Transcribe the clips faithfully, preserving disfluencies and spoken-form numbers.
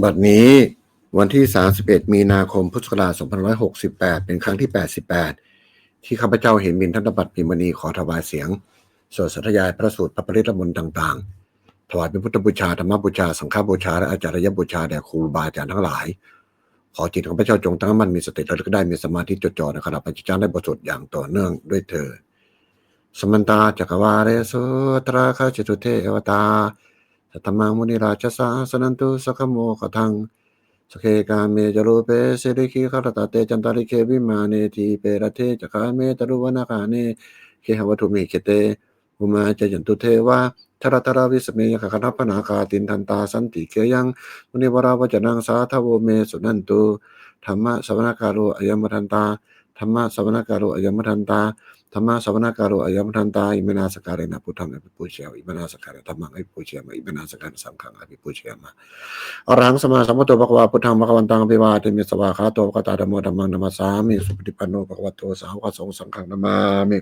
บัดนี้วันที่ 31 มีนาคม พุทธศักราช 2568 เป็นครั้งที่ 88 ที่ข้าพเจ้าเหมิน ธนบัตร พิมพ์มณี ขอถวายเสียงสวดสาธยายพระสูตรพระปริตรมนต์ต่างๆ ถวายเป็นพุทธบูชา ธรรมบูชา สังฆบูชา และอาจาริยบูชาแด่ครูบาอาจารย์ทั้งหลาย ขอจิตของข้าพเจ้าจงตั้งมั่น มีสติระลึกได้ มีสมาธิจดจ่อในขณะปฏิจจาในบทสวดอย่างต่อเนื่องด้วยเถิด Samantā cakkavāḷesu atrāgacchantu devatā, saddhammaṃ munirājassa suṇantu saggamokkhadaṃ. Sagge kāme ca rūpe girisikharataṭe cantalikkhe vimāne, dīpe raṭṭhe ca gāme taruvanagahane gehavatthumhi khette, bhummā cāyantu devā jalathalavisame yakkhagandhabbanāgā, tiṭṭhantā santike yaṃ munivaravacanaṃ sādhavo me suṇantu. Dhammassavanakālo ayambhadantā. Dhammassavanakālo ayambhadantā. Dhammassavanakālo ayambhadantā. Iminā sakkārena buddhaṃ abhipūjayāma. Iminā sakkārena dhammaṃ abhipūjayāma. Iminā sakkārena saṅghaṃ abhipūjayāma. Arahaṃ sammāsambuddho bhagavā, buddhaṃ bhagavantaṃ abhivādemi. Svākkhāto bhagavatā dhammo, dhammaṃ namassāmi. Supaṭipanno bhagavato sāvakasaṅgho, saṅghaṃ namāmi.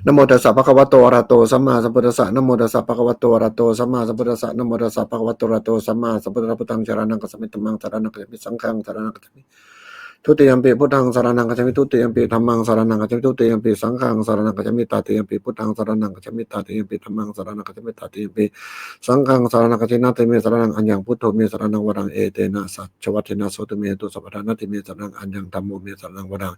Namo tassa bhagavato arahato sammāsambuddhassa. Namo tassa bhagavato arahato sammāsambuddhassa. Namo tassa bhagavato arahato sammāsambuddhassa. Buddhaṃ saraṇaṃ gacchāmi. Dhammaṃ saraṇaṃ gacchāmi. Saṅghaṃ saraṇaṃ gacchāmi. Dutiyampi buddhaṃ saraṇaṃ gacchāmi. Dutiyampi dhammaṃ saraṇaṃ gacchāmi. Dutiyampi saṅghaṃ saraṇaṃ gacchāmi. Tatiyampi buddhaṃ saraṇaṃ gacchāmi. Tatiyampi dhammaṃ saraṇaṃ gacchāmi. Tatiyampi saṅghaṃ saraṇaṃ gacchāmi. Natthi me saraṇaṃ aññaṃ, buddho me saraṇaṃ varaṃ, etena saccavajjena sotthi me hotu sabbadā. Natthi me saraṇaṃ aññaṃ, dhammo me saraṇaṃ varaṃ,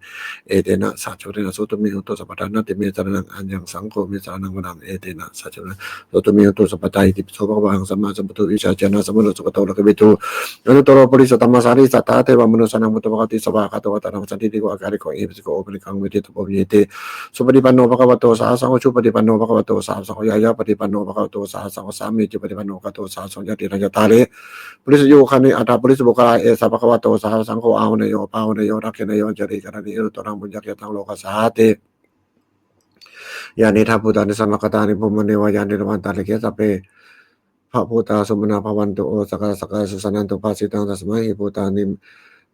etena saccavajjena sotthi me hotu sabbadā. Natthi me saraṇaṃ aññaṃ, saṅgho me saraṇaṃ varaṃ, etena saccavajjena sotthi me hotu sabbadā. Itipi so bhagavā arahaṃ sammāsambuddho vijjācaraṇasampanno sugato lokavidū anuttaro purisadammasārathi satthā devamanussānaṃ buddho bhagavāti. Svākkhāto bhagavatā dhammo, sandiṭṭhiko akāliko ehipassiko opanayiko pāpūjito bhaveti. Supaṭipanno bhagavato sāvakasaṅgho, ujupaṭipanno bhagavato sāvakasaṅgho, ñāyapaṭipanno bhagavato sāvakasaṅgho, sāmīcipaṭipanno bhagavato sāvakasaṅgho, yadidaṃ cattāri purisayugāni aṭṭha purisapuggalā, esa bhagavato sāvakasaṅgho, āhuneyyo pāhuneyyo dakkhiṇeyyo añjalikaraṇīyo anuttaraṃ puññakkhettaṃ lokassāti. Yānīdha bhūtāni samāgatāni bhummāni vā yāni va antalikkhe, sabbe bhūtā sumanā bhavantu, okāsakkā sujanantu bhāsitaṃ. Tasmā hi bhūtā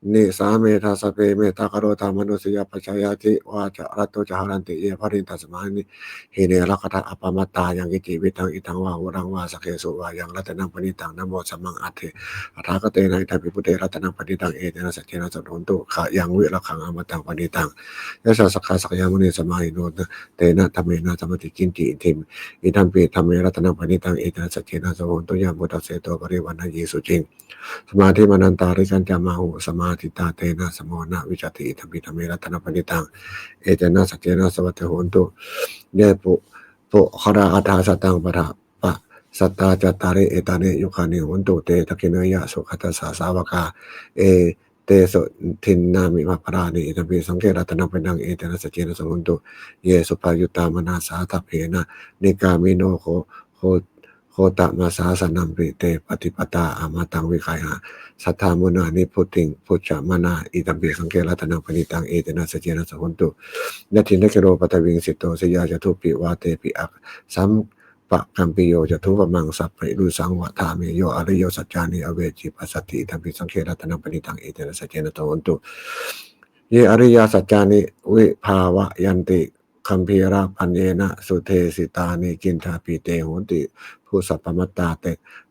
nisāmetha sabbe, mettā karotha mānusiyā pajāya, divā ca ratto ca haranti ye baliṃ, tasmā hi ne rakkhatha appamattā. Yaṅkiñci vittaṃ idha vā huraṃ vā, saggesu vā yaṃ ratanaṃ paṇītaṃ, na no samaṃ atthi tathāgatena, idampi buddhe ratanaṃ paṇītaṃ, etena saccena suvatthi hotu. Khayaṃ virāgaṃ amataṃ paṇītaṃ, yassa sakkāra sakyamunī samāhito, tena dhammena saṅghaṃ kiñci, idampi dhamme ratanaṃ paṇītaṃ, etena saccena suvatthi hotu. Yambuddhaseṭṭho parivaṇṇayī suciṃ, samādhimānantarikañjamāhu, samādhiṭṭhā tena samo na vijjati, idampi dhamme ratanaṃ paṇītaṃ, etena saccena suvatthi hotu. Ye pu- puggalā aṭṭha sataṃ paṭṭhapassattā, cattāri etāni yugāni honti, te dakkhiṇeyyā sugatassa sāvakā, e- tesu dinnāni mahapphalāni, idampi saṅghe ratanaṃ paṇītaṃ, etena saccena suvatthi hotu. Ye suppayuttā manasā daḷhena, nikkāmino go- go- gotamasāsanampi, te pattipattā amataṃ vigayha, saddhammaṃ nibbutiṃ bhuñjamānā, idampi saṅghe ratanaṃ paṇītaṃ, etena saccena suvatthi hotu. Yathindakhīlo paṭhaviṃ sito, siyā catuppaññāpi vātepi, sam- pakampiyo ca tūpamaṃ, sappirisaṃ vadāmi yo ariyo saccāni avecca passati, idampi saṅghe ratanaṃ paṇītaṃ, etena saccena suvatthi hotu. Ye ariyā saccāni vibhāvayanti gambhīrapaññena, sudesitāni ciñcāpi te honti bhusappamattā,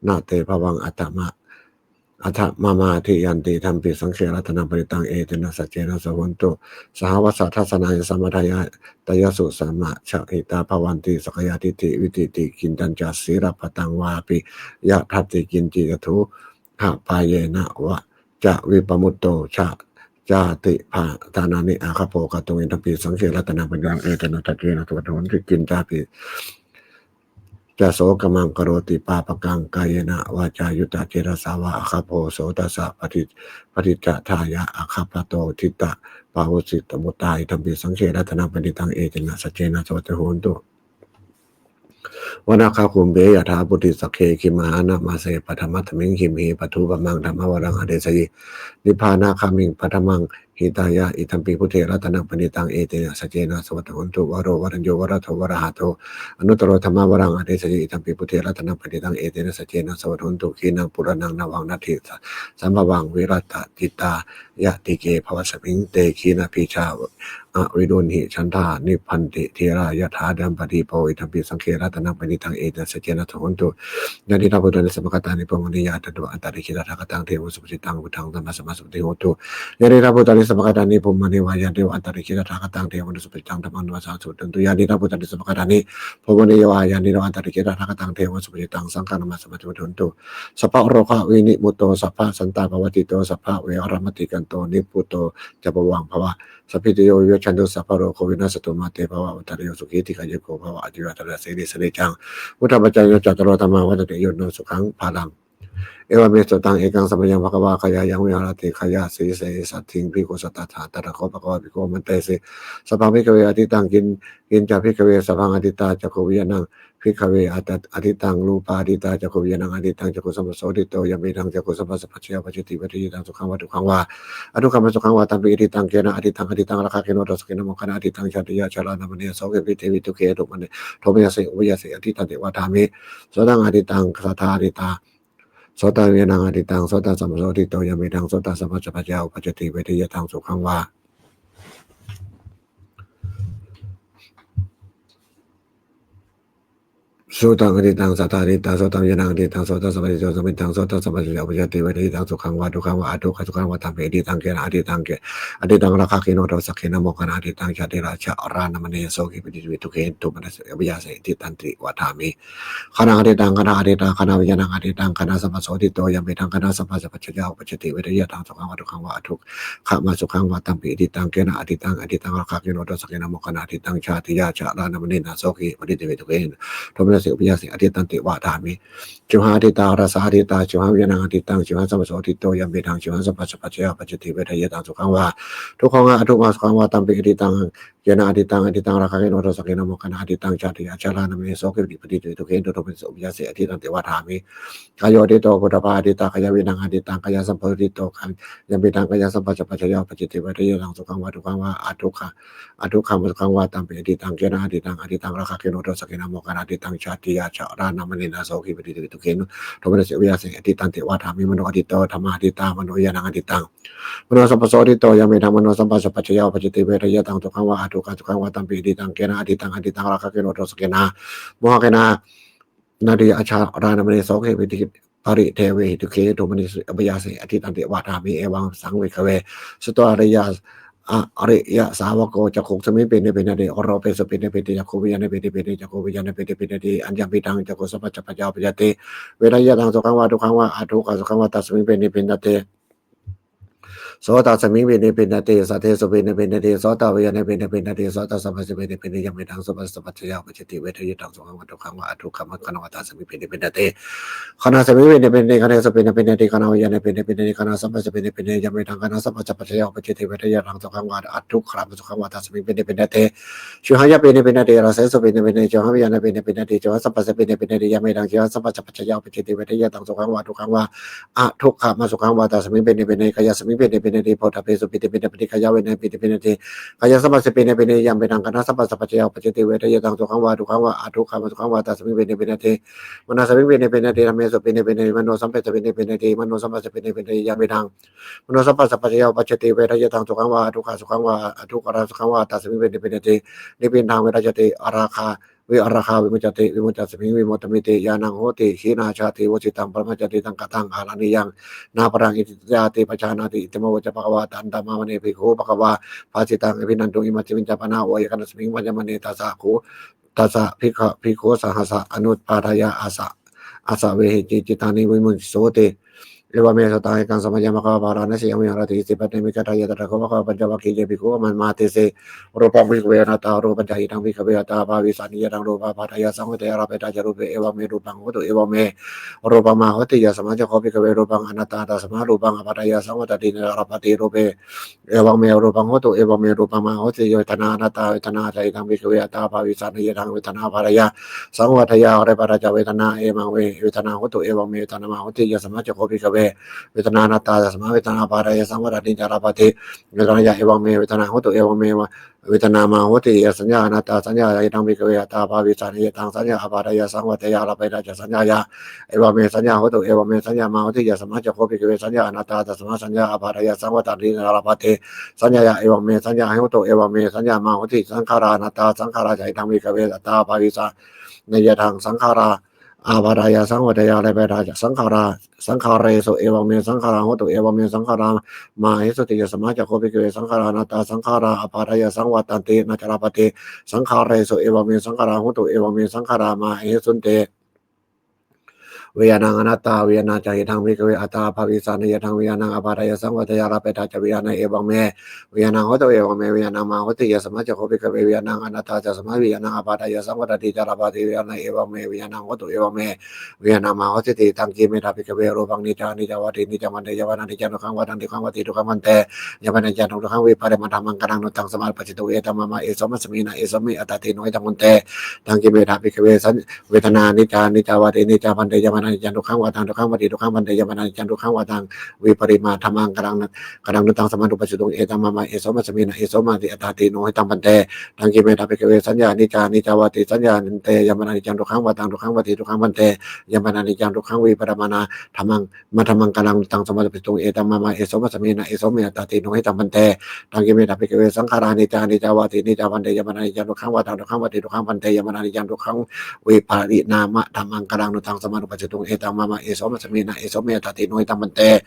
na te bhavaṃ aṭṭhamamādiyanti, idampi saṅghe ratanaṃ paṇītaṃ, etena saccena suvatthi hotu. Sahāvassa dassanāya samathāya, tayassu samajjahitā bhavanti sakkāyadiṭṭhi vicitti, kiñcañca sīlabbataṃ vāpi yadatthi kiñci, catūhapāyena ca vippamutto, jātipattāni aggappho kātuṃ, idampi saṅghe ratanaṃ paṇītaṃ, etena saccena suvatthi hotu. Kiñcāpi ca so kammaṃ karoti pāpakaṃ, kāyena vācāyuda cetasā vā, aggappho so tassa paṭicchadāya, aggappatto cittaṃ pahosīti. Muttā idampi saṅghe ratanaṃ paṇītaṃ, etena saccena suvatthi hotu. Vanāgaṃ kumbhe yathā phussitagge, gimhānamāse paṭhamasmiṃ gimhe, tathūpamaṃ dhammavaraṃ adesayi. Nibbānagāmiṃ paṭhamaṃ hitāya. Idampi buddhe ratanaṃ paṇītaṃ, etena saccena suvatthi hotu. Varo varaññū varado varahatto, anuttaro dhammavaraṃ ādesayi. Idampi buddhe ratanaṃ paṇītaṃ, etena saccena suvatthi hotu. Khīṇaṃ purāṇaṃ navaṃ natthi sambhavaṃ, virattacittāyatike bhavasmiṃ, te khīṇabījā avirūḷhichandā, nibbanti dhīrā yathāyampadīpo. Idampi saṅghe ratanaṃ paṇītaṃ, etena saccena suvatthi hotu. Yānīdha bhūtāni samāgatāni, bhummāni yāni ca pavutthajāni, antarikshā tathāgataṃ devamanussapūjitaṃ, buddhaṃ sammāsambuddho hotu. Yānīdha bhūtāni samāgatāni, bhummāni vā yāni va antarikshā tathāgataṃ devamanussapūjitaṃ, dhammaṃ sammāsambuddho hotu. Yānīdha bhūtāni samāgatāni, bhummāni vā yāni va antarikshā tathāgataṃ devamanussapūjitaṃ, saṅghaṃ sammāsambuddho hotu. Sabbarogavinimutto, sabbasantāpavajjito, sabbaveramatikkanto, nibbuto ca bhavaṃ bhava. Sabbītiyo vivajjantu, sabbarogo vinassatu, mā te bhavatvantarāyo, sukhī dīghāyuko bhava. Āyuvaḍḍhanaṃ siri sirīsanaṃ, buddhapajjayā cattāro dhammā vaḍḍhanti, āyu vaṇṇo sukhaṃ balaṃ. Evaṃ me sutaṃ. Ekaṃ samayaṃ bhagavā gayāyaṃ viharati gayāsīse saddhiṃ bhikkhusaṅghasatāyaṃ. Tatra kho bhagavā bhikkhū āmantesi: Sabbaṃ bhikkhave ādittaṃ. Kiñ- kiñca bhikkhave sabbaṃ ādittaṃ? Cakkhuviññāṇaṃ bhikkhave ādittaṃ, rūpā ādittā, cakkhuviññāṇaṃ ādittaṃ, cakkhusamphasso āditto, yampidaṃ cakkhusamphassapaccayā uppajjati vedayitaṃ sukhaṃ vā dukkhaṃ vā adukkhamasukhaṃ vā, tampi ādittaṃ. Kena ādittaṃ? Ādittaṃ rakkhaṃ, khinno dosaṃ, khīṇo mokkhaṇā ādittaṃ, jātiyā jarāmaraṇena sokehi paridevesukhī domanassi upāyāsena ādittanti vadāmi. Sotaṃ ādittaṃ, saddā ādittā, sotaviññāṇaṃ ādittaṃ, sotasamphasso āditto, yampidaṃ sotasamphassapaccayā uppajjati vedayitaṃ sukhaṃ vā. Sotaṃ ādittaṃ, saddā ādittā, sotaviññāṇaṃ ādittaṃ, sotasamphassapaccayā, yampidaṃ sotasamphassapaccayā uppajjati vedayitaṃ sukhaṃ vā dukkhaṃ vā adukkhamasukhaṃ vā, tampi ādittaṃ. Kena ādittaṃ? Ādittaṃ rakkhaṃ, khinno dosaṃ, khīṇo mokkhaṇā ādittaṃ, jātiyā jarāmaraṇena sokehi paridevesukhī domanassi upāyāsena ādittanti vadāmi. Khaṇaṃ ādittaṃ, khaṇā ādittā, khaṇaviññāṇaṃ ādittaṃ, khaṇasamphasso āditto, yampidaṃ khaṇasamphassapaccayā uppajjati vedayitaṃ sukhaṃ vā dukkhaṃ vā adukkhamasukhaṃ vā, tampi ādittaṃ. Kena ādittaṃ? Ādittaṃ rakkhaṃ, khinno dosaṃ, khīṇo mokkhaṇā ādittaṃ, jātiyā jarāmaraṇena sokehi paridevesukhī domanassi upāyāsena ādittanti vadāmi. Jivhā ādittā, rasā ādittā, jivhāviññāṇaṃ ādittaṃ, jivhāsamphasso āditto, yampidaṃ jivhāsamphassapaccayā uppajjati vedayitaṃ sukhaṃ vā dukkhaṃ vā adukkhamasukhaṃ vā, tampi ādittaṃ. Kena ādittaṃ? Ādittaṃ rakkhaṃ, khinno dosaṃ, khīṇo mokkhaṇā ādittaṃ, jātiyā jarāmaraṇena sokehi paridevesukhī domanassi upāyāsena ādittanti vadāmi. Kāyo āditto, phoṭṭhabbā ādittā, kāyaviññāṇaṃ ādittaṃ, kāyasamphassapaccayā uppajjati vedayitaṃ sukhaṃ vā dukkhaṃ vā adukkhamasukhaṃ vā, tampi ādittaṃ. Kena ādittaṃ? Ādittaṃ rakkhaṃ, khinno dosaṃ, khīṇo mokkhaṇā ādittaṃ, kāyasamphassapaccayā uppajjati vedayitaṃ sukhaṃ vā dukkhaṃ vā adukkhamasukhaṃ vā, tampi ādittaṃ. Kena ādittaṃ? Ādittaṃ rakkhaṃ, khinno dosaṃ, khīṇo mokkhaṇā ādittaṃ, jātiyā jarāmaraṇena sokehi paridevesukhī domanassi upāyāsena ādittanti vadāmi. Mano āditto, dhammā ādittā, manoviññāṇaṃ ādittaṃ, manosamphasso āditto, yampidaṃ manosamphassapaccayā uppajjati vedayitaṃ sukhaṃ vā adukkhamasukhaṃ vā, tampi ādittaṃ. Kena ādittaṃ? Ādittaṃ rakkhaṃ, khinno dosaṃ, khīṇā mohakkhayānaṃ natthi jarāmaraṇena sokehi paridevesukhī domanassi upāyāsena ādittanti vadāmi. Evaṃ saṃ bhikkhave sutvā ariyā ariyasāvako cakkhusmiṃpi nibbindati, rūpesupi nibbindati, cakkhuviññāṇepi nibbindati, cakkhuviññāṇepi nibbindati, yampidaṃ cakkhusamphassapaccayā uppajjati vedayitaṃ sukhaṃ vā dukkhaṃ vā adukkhamasukhaṃ vā, tasmiṃpi nibbindati. Sotasmiṃpi nibbindati, saddesupi nibbindati, sotaviññāṇepi nibbindati, sotasamphassepi nibbindati, yampidaṃ sotasamphassapaccayā uppajjati vedayitaṃ sukhaṃ vā dukkhaṃ vā adukkhamasukhaṃ vā, tasmiṃpi nibbindati. Ghānasmiṃpi nibbindati, ghānesupi nibbindati, ghānaviññāṇepi nibbindati, ghānasamphassepi nibbindati, yampidaṃ ghānasamphassapaccayā uppajjati vedayitaṃ sukhaṃ vā adukkhamasukhaṃ vā, tasmiṃpi nibbindati. Jivhāyapi nibbindati, rasesupi nibbindati, jivhāviññāṇepi nibbindati, jivhāsamphassepi nibbindati, yampidaṃ jivhāsamphassapaccayā uppajjati vedayitaṃ sukhaṃ vā dukkhaṃ vā adukkhamasukhaṃ vā, tasmiṃpi nibbindati. Kāyasmiṃpi nibbindati, phoṭṭhabbesupi nibbindati, kāyaviññāṇepi nibbindati, kāyasamphassepi nibbindati, yampidaṃ ghānasamphassapaccayā uppajjati vedayitaṃ sukhaṃ vā dukkhaṃ vā adukkhamasukhaṃ vā, tasmiṃpi nibbindati. Manasmiṃpi nibbindati, dhammesupi nibbindati, manosamphassepi nibbindati, manosamphassepi nibbindati, yampidaṃ manosamphassapaccayā uppajjati vedayitaṃ sukhaṃ vā adukkhamasukhaṃ vā adukkhamasukhaṃ vā, tasmiṃpi nibbindati. Nibbindaṃ virajjati, arāgā virāgā vimuccati, vimuttasmiṃ vimuttamiti ñāṇaṃ hoti. Khīṇā jāti, vusitaṃ brahmacariyaṃ, kataṃ karaṇīyaṃ nāparaṃ icchitā jāti, pajānāti. Idamavoca bhagavā. Attamanā bhikkhū bhagavā bhāsitaṃ abhinanduṃ. Imasmiñca pana veyyākaraṇasmiṃ bhaññamāne tassa bhikkhū tassa bhikkha bhikkhū sahassa anupādāya āsa āsavehi cittāni vimucciṃsūti. Evaṃ me sutaṃ. Ekaṃ samayaṃ bhagavā bārāṇasiyaṃ viharati isipatane migadāye. Tatra kho bhagavā pañcavaggiye bhikkhū āmantesi: Rūpaṃ bhikkhave anattā, rūpañca idaṃ bhikkhave attabhāvisāni, yadaṃ rūpappattā saṅkhāratā uppajjā ca rūpe, evaṃ me rūpaṃ hotu, evaṃ me rūpamāhu ti. Yasmā ca kho bhikkhave rūpaṃ anattā, tasmā rūpaṃ appattā saṅkhāratī na rabbhati rūpe, evaṃ me rūpaṃ hotu, evaṃ me rūpamāhu ti. Vedanā anattā, vedanā ca idaṃ bhikkhave attabhāvisāni, yadaṃ vedanā uppādāya saṅkhāratā uppajjhapattā vedanā, evaṃ me vedanā hotu, evaṃ me vedanamāhu ti. Yasmā ca kho bhikkhave vedanā anattā, tasmā vedanāya apādāya saṃvattati ca labhati vedanāya, evaṃ me vedanā hotu, evaṃ me vedanā mā hoti. Yasaññā anattā saññāya, idaṃ bhikkhave attabhāvissa niyataṃ saññā apādāya saṃvatteyya, labbhetha ca saññāya, evaṃ me saññā hotu, evaṃ me saññā mā hoti. Yasmā ca kho bhikkhave saññā anattā, tasmā saññā apādāya saṃvattati ca labhati saññāya, evaṃ me saññā hotu, evaṃ me saññā mā hoti. Saṅkhārā anattā saṅkhārā ca, idaṃ bhikkhave attabhāvissa niyataṃ saṅkhārā apādāya saṃvatteyya, labbhetha ca saṅkhārā, saṅkhāresu, evaṃ me saṅkhārā hotu, evaṃ me saṅkhārā mā hesuti. Yasmā ca kho bhikkhave saṅkhārā anattā saṅkhārā apādāya saṃvattanti ca labhati saṅkhāresu, evaṃ me saṅkhārā hotu, evaṃ me saṅkhārā mā hesunti. Viññāṇaṃ anattā viññāṇañca, idaṃ bhikkhave attabhāvissa niyataṃ viññāṇaṃ apādāya saṃvatteyya, labbhetha ca viññāṇe, evaṃ me viññāṇaṃ hotu, evaṃ me viññāṇaṃ mā hoti. Yasmā ca kho bhikkhave viññāṇaṃ anattā, tasmā viññāṇaṃ apādāya saṃvattati ca labhati viññāṇe, evaṃ me viññāṇaṃ hotu, evaṃ me viññāṇaṃ mā hosīti. Idaṃ khippametaṃ bhikkhave rūpaṃ niccaṃ aniccā vāti aniccaṃ bhante, yampanāniccaṃ dukkhaṃ vā taṃ dukkhaṃ vāti dukkhaṃ bhante, yampanāniccaṃ taṃ dukkhaṃ vipariṇāmadhammaṃ kallaṃ nu taṃ samādhupassituṃ, etaṃ mama esomasumiṃ, na esomame attāti, no etaṃ bhante. Idaṃ khippametaṃ bhikkhave sañ- vedanā aniccā aniccā vāti aniccā bhante, yampanāniccaṃ dukkhaṃ vā taṃ dukkhaṃ vāti dukkhaṃ bhante, yampanāniccaṃ dukkhaṃ vā taṃ vipariṇāmadhammaṃ kallaṃ kallaṃ nu taṃ samādhupassituṃ, etaṃ mama esomasumiṃ, na esomame attāti, no etaṃ bhante. Idaṃ khippametaṃ bhikkhave saññā aniccā aniccā vāti saññā bhante, yampanāniccaṃ dukkhaṃ vā taṃ dukkhaṃ vāti dukkhaṃ bhante, yampanāniccaṃ dukkhaṃ vipariṇāmadhammaṃ madhammaṃ kallaṃ nu taṃ samādhupassituṃ, etaṃ mama esomasumiṃ, na esomame attāti, no etaṃ bhante. Idaṃ khippametaṃ bhikkhave saṅkhārā aniccā aniccā vāti aniccā bhante, yampanāniccaṃ dukkhaṃ vā taṃ dukkhaṃ vāti dukkhaṃ bhante, yampanāniccaṃ dukkhaṃ vipariṇāmadhammaṃ kallaṃ nu taṃ samādhupassituṃ, etaṃ mama esomasumiṃ, na esomame attāti, no etaṃ bhante.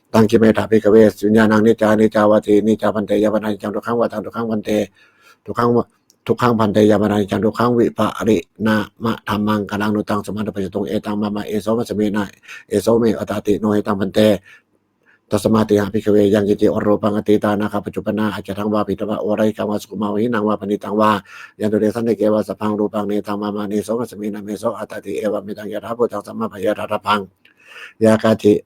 Idaṃ khippametaṃ bhikkhave viññāṇaṃ niccaṃ aniccā vāti aniccā bhante, yampanāniccaṃ dukkhaṃ vā taṃ dukkhaṃ bhante, dukkhaṃ dukkhaṃ bhante, yampanāniccaṃ dukkhaṃ vipariṇāmadhammaṃ kallaṃ nu taṃ samādhupassituṃ, etaṃ mama esomasumiṃ, na esomame attāti, no etaṃ bhante. Tasmātiha bhikkhave yaṅkiñci rūpaṃ atītānāgatapaccuppannaṃ ajjhattaṃ vā bahiddhā vā oḷārikaṃ vā sukhumaṃ vā hīnaṃ vā paṇītaṃ vā, yandūre santike vā sabbaṃ rūpaṃ netaṃ mama esomasumiṃ, na meso attāti, evametaṃ yathābhūtaṃ sammappaññāya daṭṭhabbaṃ. Yā kāci,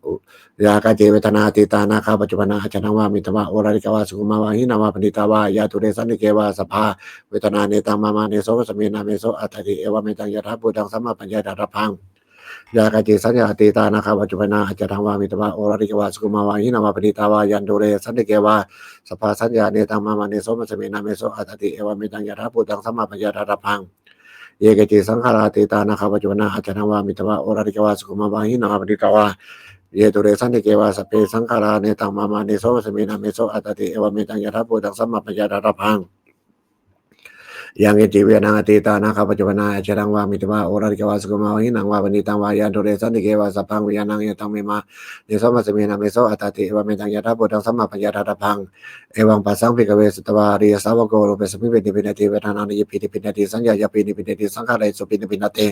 yā kāci vedanā atītānāgatapaccuppannaṃ ajjhattaṃ vā bahiddhā vā oḷārikaṃ vā sukhumaṃ vā hīnaṃ vā paṇītaṃ vā, yandūre santike vā sabbaṃ vedanā netaṃ mama esomasumiṃ, na meso attāti, evametaṃ yathābhūtaṃ sammappaññāya daṭṭhabbaṃ. Yā kāci saññā atītānāgatapaccuppannaṃ ajjhattaṃ vā bahiddhā vā oḷārikaṃ vā sukhumaṃ vā hīnaṃ vā paṇītaṃ vā, yandūre santike vā sabbasaññā netaṃ mama esomasumiṃ, na meso attāti, evametaṃ yathābhūtaṃ sammappaññāya daṭṭhabbaṃ. Ye keci saṅkhārā atītānāgatapaccuppannaṃ ajjhattaṃ vā bahiddhā vā oḷārikaṃ vā sukhumaṃ vā hīnaṃ vā paṇītaṃ vā, yandūre santike vā sabbe saṅkhārā netaṃ mama esomasumiṃ, na meso attāti, evametaṃ yathābhūtaṃ sammappaññāya daṭṭhabbaṃ. Yaṅkiñci viññāṇaṃ atītānāgatapaccuppannaṃ ajjhattaṃ vā bahiddhā vā oḷārikaṃ vā sukhumaṃ vā hīnaṃ vā paṇītaṃ vā, yandūre santike vā sabbaṃ viññāṇaṃ netaṃ mama esomasumiṃ, na meso attāti, evametaṃ yathābhūtaṃ sammappaññāya daṭṭhabbaṃ. Evaṃ passaṃ bhikkhave sutavā ariyasāvako rūpesmiṃpi nibbindati, vedanāyapi nibbindati, saññāyapi nibbindati, saṅkhāresupi nibbindati,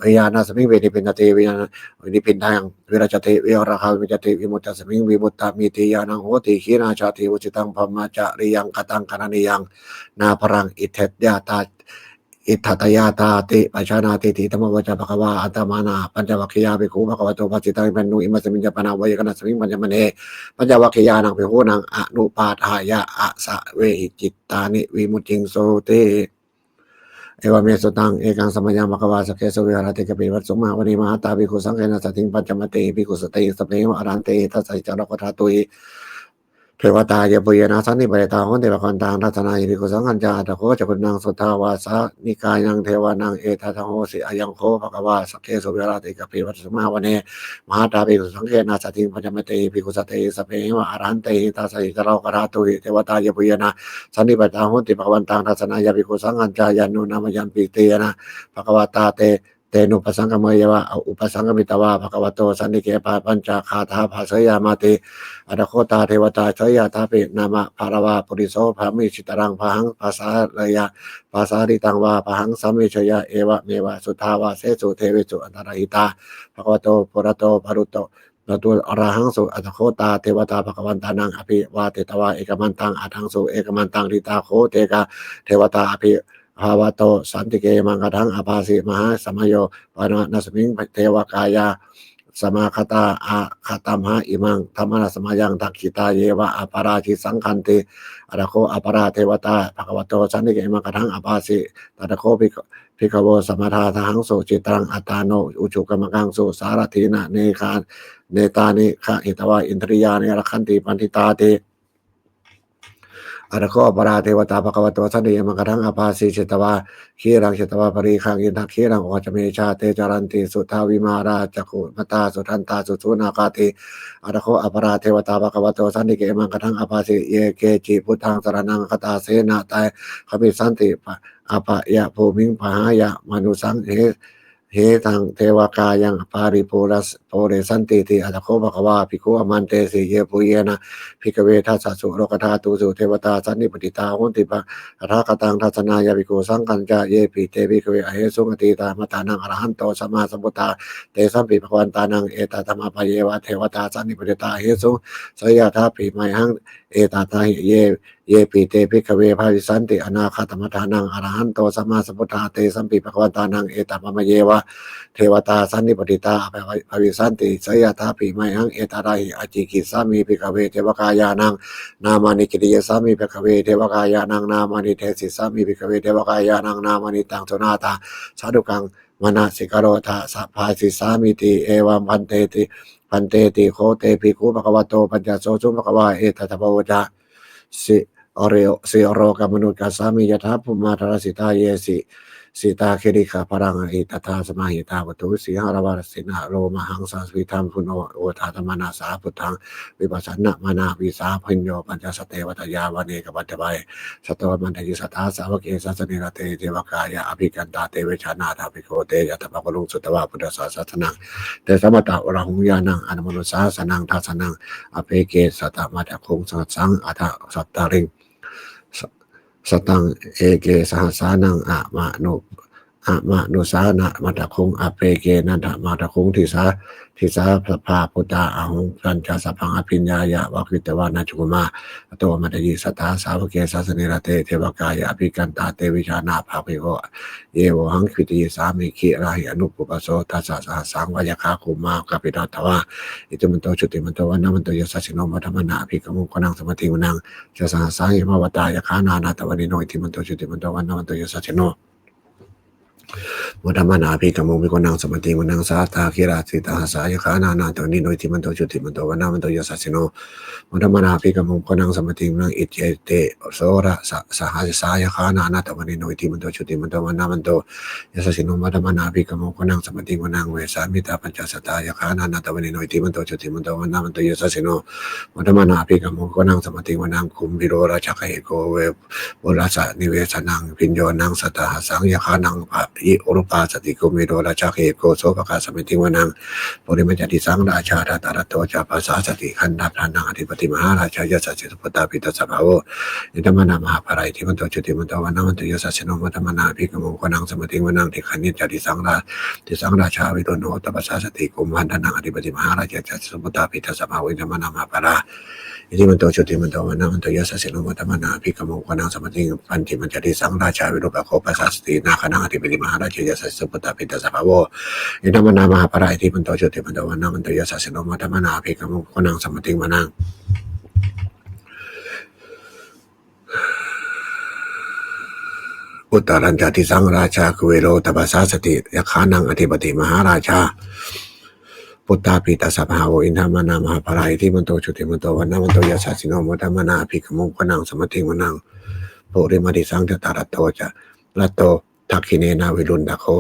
viññāṇasmiṃpi nibbindati, viññāṇaṃ nibbindaṃ virajjati, virāgā vimuccati, vimuttasmiṃ vimuttamiti ñāṇaṃ hoti. Khīṇā jāti, vusitaṃ brahmacariyaṃ, kataṃ karaṇīyaṃ nāparaṃ itthattāyāti pajānātīti. Idamavoca bhagavā. Attamanā pañcavaggiyā bhikkhū bhagavato bhāsitaṃ abhinanduṃ. Imasmiñca pana veyyākaraṇasmiṃ pañcamaggī pañcavaggiyānaṃ bhikkhūnaṃ anupādāya āsavehi cittāni vimucciṃsūti. Evaṃ me sutaṃ. Ekaṃ samayaṃ bhagavā sakkesu viharati kapilavatthusmiṃ mahāvane mahatā bhikkhusaṅghena saddhiṃ pañcamattehi bhikkhusatehi sabbeheva arahantehi. Dasahi ca lokadhātūhi devatā yebhuyyena sannipatitā honti bhagavantaṃ dassanāya bhikkhusaṅghañca. Atha kho catunnaṃ suddhāvāsanikāyaṃ devānaṃ etadahosi: Ayaṃ kho bhagavā sakkesu viharati kapilavatthusmiṃ mahāvane mahatā bhikkhusaṅghena saddhiṃ pañcamattehi bhikkhusatehi sabbeheva arahantehi. Dasahi ca lokadhātūhi devatā yebhuyyena sannipatitā honti bhagavantaṃ dassanāya bhikkhusaṅghañca. Yannūna mayampi etena bhagavatā te tenupasaṅkameyyāma, upasaṅkamitvā bhagavato santike pañcagāthā bhāseyyāmāti. Atha kho tā devatā seyyathāpi nāma balavā puriso brahmamessuramaṃ bāhaṃ pasāreyya, pasāritaṃ vā bāhaṃ samiccheyya, evameva suddhāvāsesu devesu antarahitā bhagavato purato pāturahaṃsu. Atha kho tā devatā bhagavantaṃ abhivādetvā ekamantaṃ aṭṭhaṃsu. Ekamantaṃ ṭhitā kho tā devatā abhi bhagavato santike imaṃ gāthaṃ abhāsi: Mahāsamayo pavanasmiṃ, devakāyā samāgatā, āgatamha imaṃ dhammasamayaṃ dakkhitāyeva aparājitasaṅghanti. Atha kho aparā devatā bhagavato santike imaṃ gāthaṃ abhāsi: Tattha kho bhik- bhikkhavo samādahaṃsu cittaṃ attano ujukamakaṃsu, sārathīva netāni gahetvā indriyāni rakkhanti paṇḍitāti. Atha kho aparā devatā bhagavato santike imaṃ gāthaṃ abhāsi: Chetvā khīlaṃ chetvā palighaṃ indakhīlaṃ ūhacca manejā, te caranti suddhā vimalā cakkhumatā sudantā susunāgāti. Atha kho aparā devatā bhagavato santike imaṃ gāthaṃ abhāsi: Ye keci buddhaṃ saraṇaṃ gatāse na te gamissanti apāyabhūmiṃ, pahāya mānusaṃ dehaṃ devakāyaṃ paripūressantīti. Atha kho bhagavā bhikkhū āmantesi: Yebhuyyena bhikkhave dasasu lokadhātūsu devatā sannipatitā honti tathāgataṃ dassanāya bhikkhusaṅghañca. Yepi te bhikkhave ahesuṃ atītamaddhānaṃ arahanto sammāsambuddhā, tesampi bhagavantānaṃ etatamāpāyeva devatā sannipatitā ahesuṃ, seyyathāpi mayhaṃ etarahi. Ye Yepi te bhikkhave bhavissanti anāgatamaddhānaṃ arahanto sammāsambuddhā, tesampi bhagavantānaṃ etatamāpāyeva devatā sannipatitā bhavissanti, seyyathāpi mayhaṃ etarahi. Ācikkhissāmi bhikkhave devakāyānaṃ nāmāni, kittayissāmi bhikkhave devakāyānaṃ nāmāni, desissāmi bhikkhave devakāyānaṃ nāmāni. Taṃ suṇātha sādhukaṃ manasikarotha bhāsissāmīti. Evaṃ bhanteti, bhanteti kho te bhikkhū bhagavato paccassosuṃ. Bhagavā etadavoca: Silokamanukassāmi, yattha bhummā tadassitā. Ye sitā girigabbharaṃ pahitattā samāhitā, puthū sīhāva sallīnā lomahaṃsābhisambhuno. Odātamanasā buddhaṃ vippasannamanāvilā, bhiyyo pañcasate vane kāpilavatthave. Tato āmantayi satthā sāvake sāsane rate, devakāyā abhikkantā te vijānātha bhikkhavo. Te ca ātappamakaruṃ sutvā buddhassa sāsanaṃ, tesaṃ pāturahu ñāṇaṃ amanussāna dassanaṃ. Appeke satamaddakkhuṃ sahassaṃ atha sattariṃ, sataṃ eke sahassānaṃ amanu amanussānamaddakkhūṃ. Appekenantamaddakkhuṃ disā disā sabbā phuṭā ahuṃ. Tañca sabbaṃ abhiññāya vavakkhitvāna cakkhumā, tato āmantayi satthā sāvake sāsane rate, devakāyā abhikkantā te vijānātha bhikkhavo. Ye vohaṃ kittayissāmi girāhi anupubbaso. Dasasahassaṃ va yakkhā bhummā kāpilavatthavā, iddhimanto jutimanto vaṇṇavanto yasassino, modamānā abhikkāmuṃ bhikkhūnaṃ samitiṃ vanaṃ. Chasahassāni bhikkhavo yāmā vatthā yakkhā nānattavaṇṇino, iddhimanto jutimanto vaṇṇavanto yasassino, modamānā abhikkāmuṃ bhikkhūnaṃ samitiṃ vanaṃ. Sātāgirā sītasahassā yakkhā nānattavaṇṇino, iddhimanto jutimanto vaṇṇavanto yasassino, modamānā abhikkāmuṃ bhikkhūnaṃ samitiṃ vanaṃ. Iccete soḷasasahassā yakkhā nānattavaṇṇino, iddhimanto jutimanto vaṇṇavanto yasassino, modamānā abhikkāmuṃ bhikkhūnaṃ samitiṃ vanaṃ. Vessāmittā pañcasatā yakkhā nānattavaṇṇino, iddhimanto jutimanto vaṇṇavanto yasassino, modamānā abhikkāmuṃ bhikkhūnaṃ samitiṃ vanaṃ. Kumbhīro rājagahiko vepullassa nivesanaṃ, bhiyyo naṃ satasahassaṃ yakkhānaṃ payirupāsati, kumbhīro rājagahiko sopāga samitiṃ vanaṃ. Purimañca disaṃ rājā dhataraṭṭho ca, pasāsati gandhabbānaṃ ādhipati mahārājā yasassi. Supaṭṭhāpī tassa bahavo indanāmā mahabbalā, iddhimanto jutimanto vaṇṇavanto yasassino, modamānā abhikkāmuṃ bhikkhūnaṃ samitiṃ vanaṃ. Dakkhiṇañca disaṃ rā disaṃ rājā virūḷho ca, pasāsati kumbhaṇḍānaṃ ādhipati mahārājā yasassi. Supaṭṭhāpī tassa bahavo indanāmā mahabbalā, iddhimanto jutimanto vaṇṇavanto yasassino, modamānā abhikkāmuṃ bhikkhūnaṃ samitiṃ vanaṃ. Pacchimañca disaṃ rājā virūpakkho, pasāsati nāgānaṃ ādhipati mahārājā yasassi. Supaṭṭhāpī tassa bahavo indanāmā mahabbalā, iddhimanto jutimanto vaṇṇavanto yasassino, modamānā abhikkāmuṃ bhikkhūnaṃ samitiṃ vanaṃ. Uttarañca disaṃ rājā kuvero ca, pasāsati yakkhānaṃ ādhipati mahārājā. Supaṭṭhāpī tassa bahavo indanāmā mahabbalā, iddhimanto jutimanto vaṇṇavanto yasassino, modamānā abhikkāmuṃ bhikkhūnaṃ samitiṃ vanaṃ. Purimaṃ disaṃ dhataraṭṭho ca, raṭṭho dakkhiṇena virūḷhako,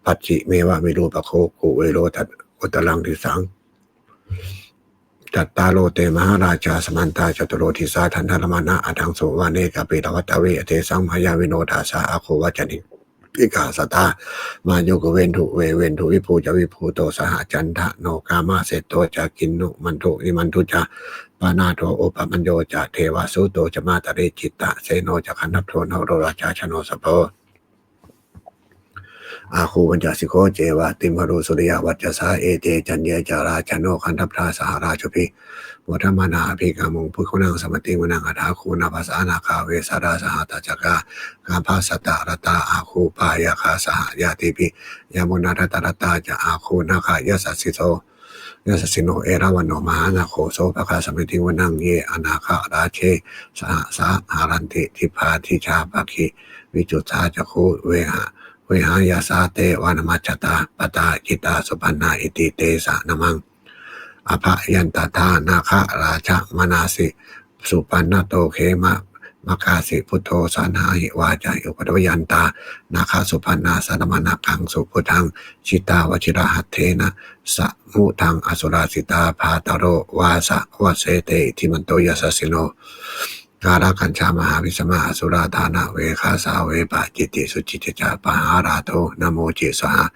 pacchimeva virūpakkho, kuvero ca uttaraṃ disaṃ. Cattāro te mahārājā samantā caturo disā, daddallamānā aṭṭhaṃsu vane kāpilavatthave. Tesaṃ bāhāya vino dāsā āgū vañcanikā saṭhā, māyā kuṭeṇḍu veṭeṇḍu viṭū ca viṭuṭo saha, candano kāmaseṭṭho ca kinnughaṇḍu nighaṇḍu ca, panādo opamañño ca devasūto ca mātali, cittaseno ca gandhabbo naḷo rājā janosabho. Āgū vañcasikho ceva timbarū suriyavacchasā, ete caññe ca rājāno gandhabbā saha rājubhi, modamānā abhikkāmuṃ bhikkhūnaṃ samitiṃ vanaṃ. Athāgū nābhasā nāgā vesālā sahatacchakā, kambalassatarā āgū pāyāgā saha ñātibhi, yāmunā dhataraṭṭhā ca āgū nāgā yasassiso. yasassino. Erāvaṇo mahānāgo sopāga samitiṃ vanaṃ, ye anāgarāje sahasā haranti dibbā dijā pakkhi visuddhacakkhū, vehāyasā te vanamajjhattā padakkhiṇā supaṇṇā iti tesa nāmaṃ. Abhayantadā nāgarājā manasā supaṇṇato khemamakāsi buddho, saṇhāhi vācāhi upavhayantā nāgā supaṇṇā, saraṇamakaṃsu buddhaṃ jitā vajirahatthena, samuddaṃ asurā sitā bhātaro vāsavassete iddhimanto yasassino. Kālakañjā mahābhismā asurā dānaveghasā, vepacitti sucitti ca pahārādo namucī saha.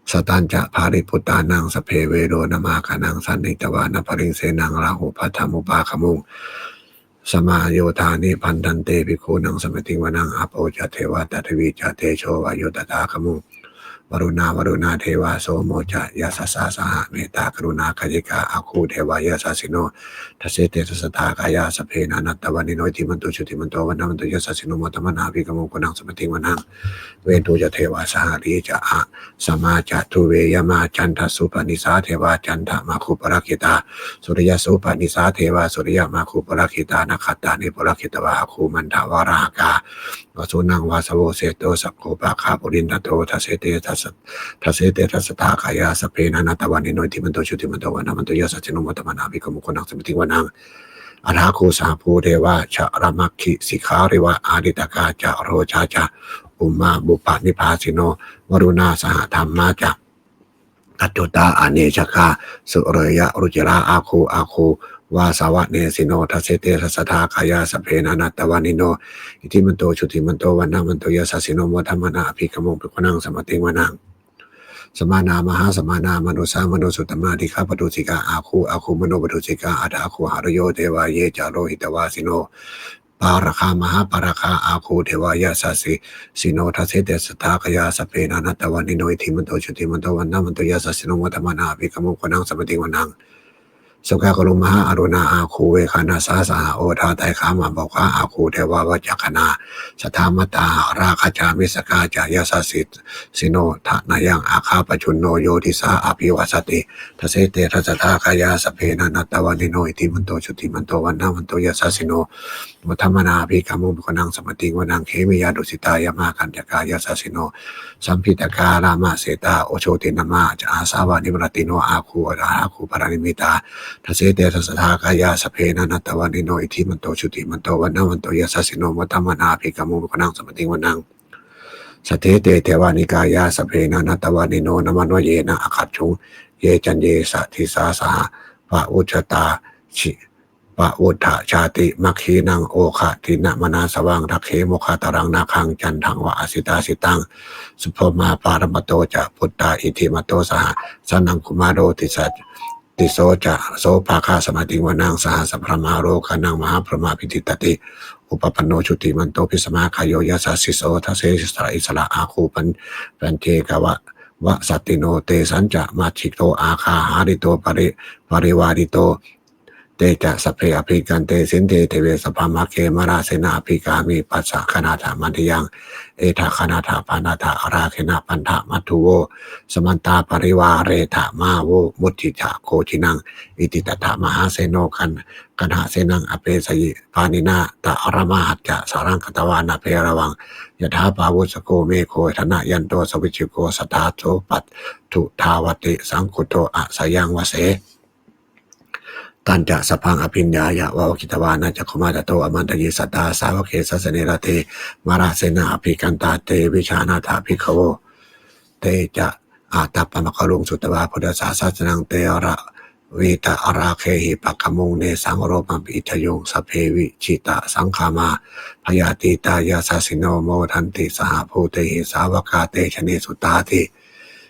Satañca baliputtānaṃ sabbe verocanāmakānaṃ, sannayhitvā naṃ baliṃ senaṃ rāhubhaddamupāgamuṃ. Samayodāni bhaddante bhikkhūnaṃ samitiṃ vanaṃ, āpo ca devā paṭhavī ca tejo vāyo tadāgamuṃ, varuṇā vāruṇā devā somo ca yasasā saha. Mettākaruṇākāyikā āgū devā yasassino, dasete dasadhā kāyā sabbe nānattavaṇṇino, iddhimanto jutimanto vaṇṇavanto yasassino, modamānā abhikkāmuṃ bhikkhūnaṃ samitiṃ vanaṃ. Veṇḍū ca devā sahalī ca asamā ca duve yamā, candassūpanisā devā candamāgū purakkhitā, suriyassūpanisā devā suriyamāgū purakkhitā, nakkhattāni purakkhitvā āgū mandavalāhakā, vasūnaṃ vāsavo seṭṭho sakkopāga purindado, dasete dasa dasete dasadhā kāyā sabbe nānattavaṇṇino, iddhimanto jutimanto vaṇṇavanto yasassino, modamānā abhikkāmuṃ bhikkhūnaṃ samitiṃ vanaṃ. Athāgū sahabhū devā jalamaggisikhāriva, ariṭṭhakā ca rojā ca ummāpupphanibhāsino, varuṇā sahadhammā ca accutā anejakā, sūleyyarucirā āgū āgū vāsavanesino, dasete dasadhā kāyā sabbe nānattavaṇṇino, iddhimanto jutimanto vaṇṇavanto yasassino, modamānā abhikkāmuṃ bhikkhūnaṃ samitiṃ vanaṃ. Samānā mahāsamānā mānusā mānusuttamā, dīghapādosikā āgū āgū manopadosikā, athāgū harayo devā ye ca lohitavāsino, pāragā mahāpāragā āgū devā yasassino, dasete dasadhā kāyā sabbe nānattavaṇṇino, iddhimanto jutimanto vaṇṇavanto yasassino, modamānā abhikkāmuṃ bhikkhūnaṃ samitiṃ vanaṃ. Sokāguṃ mahāguṇā āgū veghanasā saha, odātagayhā mānoharagajā āgū devā vicakkhaṇā, sadāmattā hāragajā missakā ca yasassino, thanayaṃ āga pajjunno yo disā abhivassati, dasete dasadhā kāyā sabbe nānattavaṇṇino, iddhimanto jutimanto vaṇṇavanto yasassino, modamānā abhikkāmuṃ bhikkhūnaṃ samitiṃ vanaṃ. Khemiyā tusitā yāmā kaṭṭhakā yasassino, lambitakā lāmaseṭṭhā jotināmā ca āsavā, nipatinno āgū athāgū paranimmitā, dasete dasadhā kāyā sabbe nānattavaṇṇino, iddhimanto jutimanto vaṇṇavanto yasassino, modamānā abhikkāmuṃ bhikkhūnaṃ samitiṃ vanaṃ. Saṭṭhete devanikāyā sabbe nānattavaṇṇino, nāmanvayena āgañchuṃ ye caññe sadisā saha, pavutthajāti pavutthajātimakkhiṇaṃ oghatiṇṇamanāsavaṃ, dakkhemoghataraṃ nāgaṃ candaṃva asitātitaṃ, subrahmā paramatto ca puttā iddhimato saha, sanaṅkumāro tisso ca sopāga samitiṃ vanaṃ. Sahassabrahmalokānaṃ mahābrahmābhitiṭṭhati, upapanno jutimanto bhismākāyo yasassi so, dasettha issarā āgū paccekavasavattino, tesañca majjhito āgā hārito parivārito, te ca sabbe abhikkante sinde deve sabrahmake, mārasenā abhikkāmi passa kaṇhassa mandiyaṃ, etha gaṇhatha bandhatha rāgena bandhamatthu vo, samantā parivāretha mā vo muñcittha koci naṃ. Iti tattha mahāseno kaṇhasenaṃ apesayi, pāṇinā talamāhacca saraṃ katvāna bheravaṃ, yathā pāvussako megho thanayanto savijjuko, tadā so paccudāvatti saṅkuddho asayaṃvase. Tañca sabbaṃ abhiññāya vavakkhitvāna cakkhumā, tato āmantayi satthā sāvake sāsane rate, mārasenā abhikkantā te vijānātha bhikkhavo. Te ca ātappamakaruṃ sutvā buddhassa sāsanaṃ, te vītarāgehi pakkāmuṃ nesaṃ lomampi iñjayuṃ. Sabbe vijitasaṅgāmā bhayātītā yasassino, modanti saha bhūtehi sāvakā te janesutāti.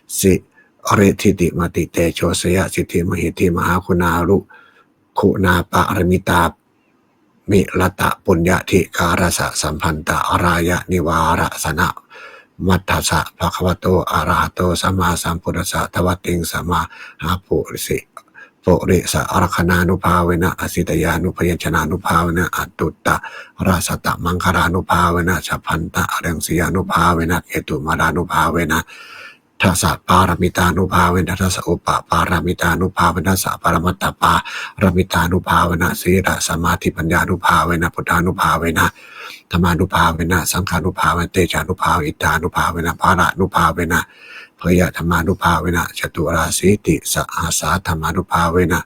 Siridhitimatitejojayasiddhimahiddhimahāguṇāparimitapuññādhikārassa sabbantarāyanivāraṇasamatthassa bhagavato arahato sammāsambuddhassa dvattiṃsamahāpurisalakkhaṇānubhāvena asītyānubyañjanānubhāvena aṭṭhuttarasatamaṅgalānubhāvena sabbantarāyasiyānubhāvena ketumālānubhāvena dasapāramitānubhāvena dasaupaparamitānubhāvena dasaparamatthapāramitānubhāvena sīlasamādhipaññānubhāvena buddhānubhāvena dhammānubhāvena saṅghānubhāvena tejānubhāvena iddhānubhāvena balānubhāvena bhayadhammānubhāvena caturāsītisahassadhammānubhāvena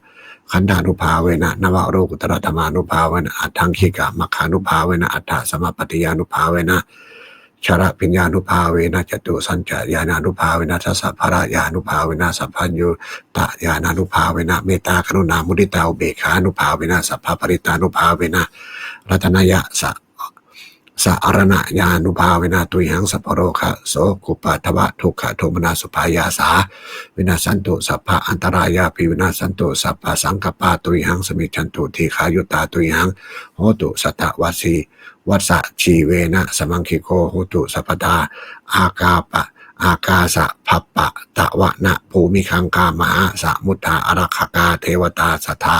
khandhānubhāvena navalokuttaradhammānubhāvena aṭṭhaṅgikamaggānubhāvena aṭṭhasamāpattiyānubhāvena chaḷabhiññānubhāvena catusaccañāṇānubhāvena dasabalañāṇānubhāvena sabbaññutañāṇānubhāvena mettākaruṇāmuditāupekkhānubhāvena sabbaparittānubhāvena ratanattayassa saraṇañāṇānubhāvena tuyhaṃ sabbarogasokupaddavadukkhadomanassupāyāsā vinassantu sabbaantarāyāpi vinassantu sabbasaṅkappā tuyhaṃ samijjhantu dīghāyutā tuyhaṃ hotu satavassī vassajīvena samaṅgiko hotu sabbadā. Akāpa akāsabhappatvana bhūmigaṅgāmahāsamuddā ārakkhakā devatā sadā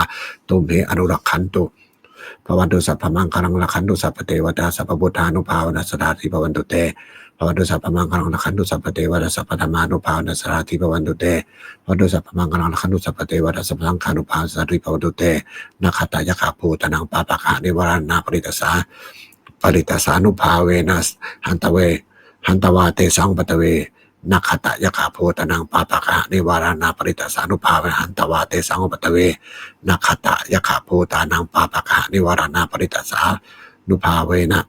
tumhe anurakkhantu. Bhavatu sabbamaṅgalaṃ rakkhantu sabbadevatā sabbabuddhānubhāvena sadā sotthī bhavantu te. Bhavatu sabbamaṅgalaṃ rakkhantu sabbadevatā sabbadhammānubhāvena sadā sotthī bhavantu te. Bhavatu sabbamaṅgalaṃ rakkhantu sabbadevatā sabbasaṅghānubhāvena sadā sotthī bhavantu te. Nakkhattayakkhabhūtānaṃ pāpaggahanivāraṇā parittassā parittassānubhāvena hantvā hantvā tesaṃ upaddave. Nakkhattayakkhabhūtānaṃ pāpaggahanivāraṇā parittassānubhāvena hantvā tesaṃ upaddave. Nakkhattayakkhabhūtānaṃ pāpaggahanivāraṇā parittassānubhāvena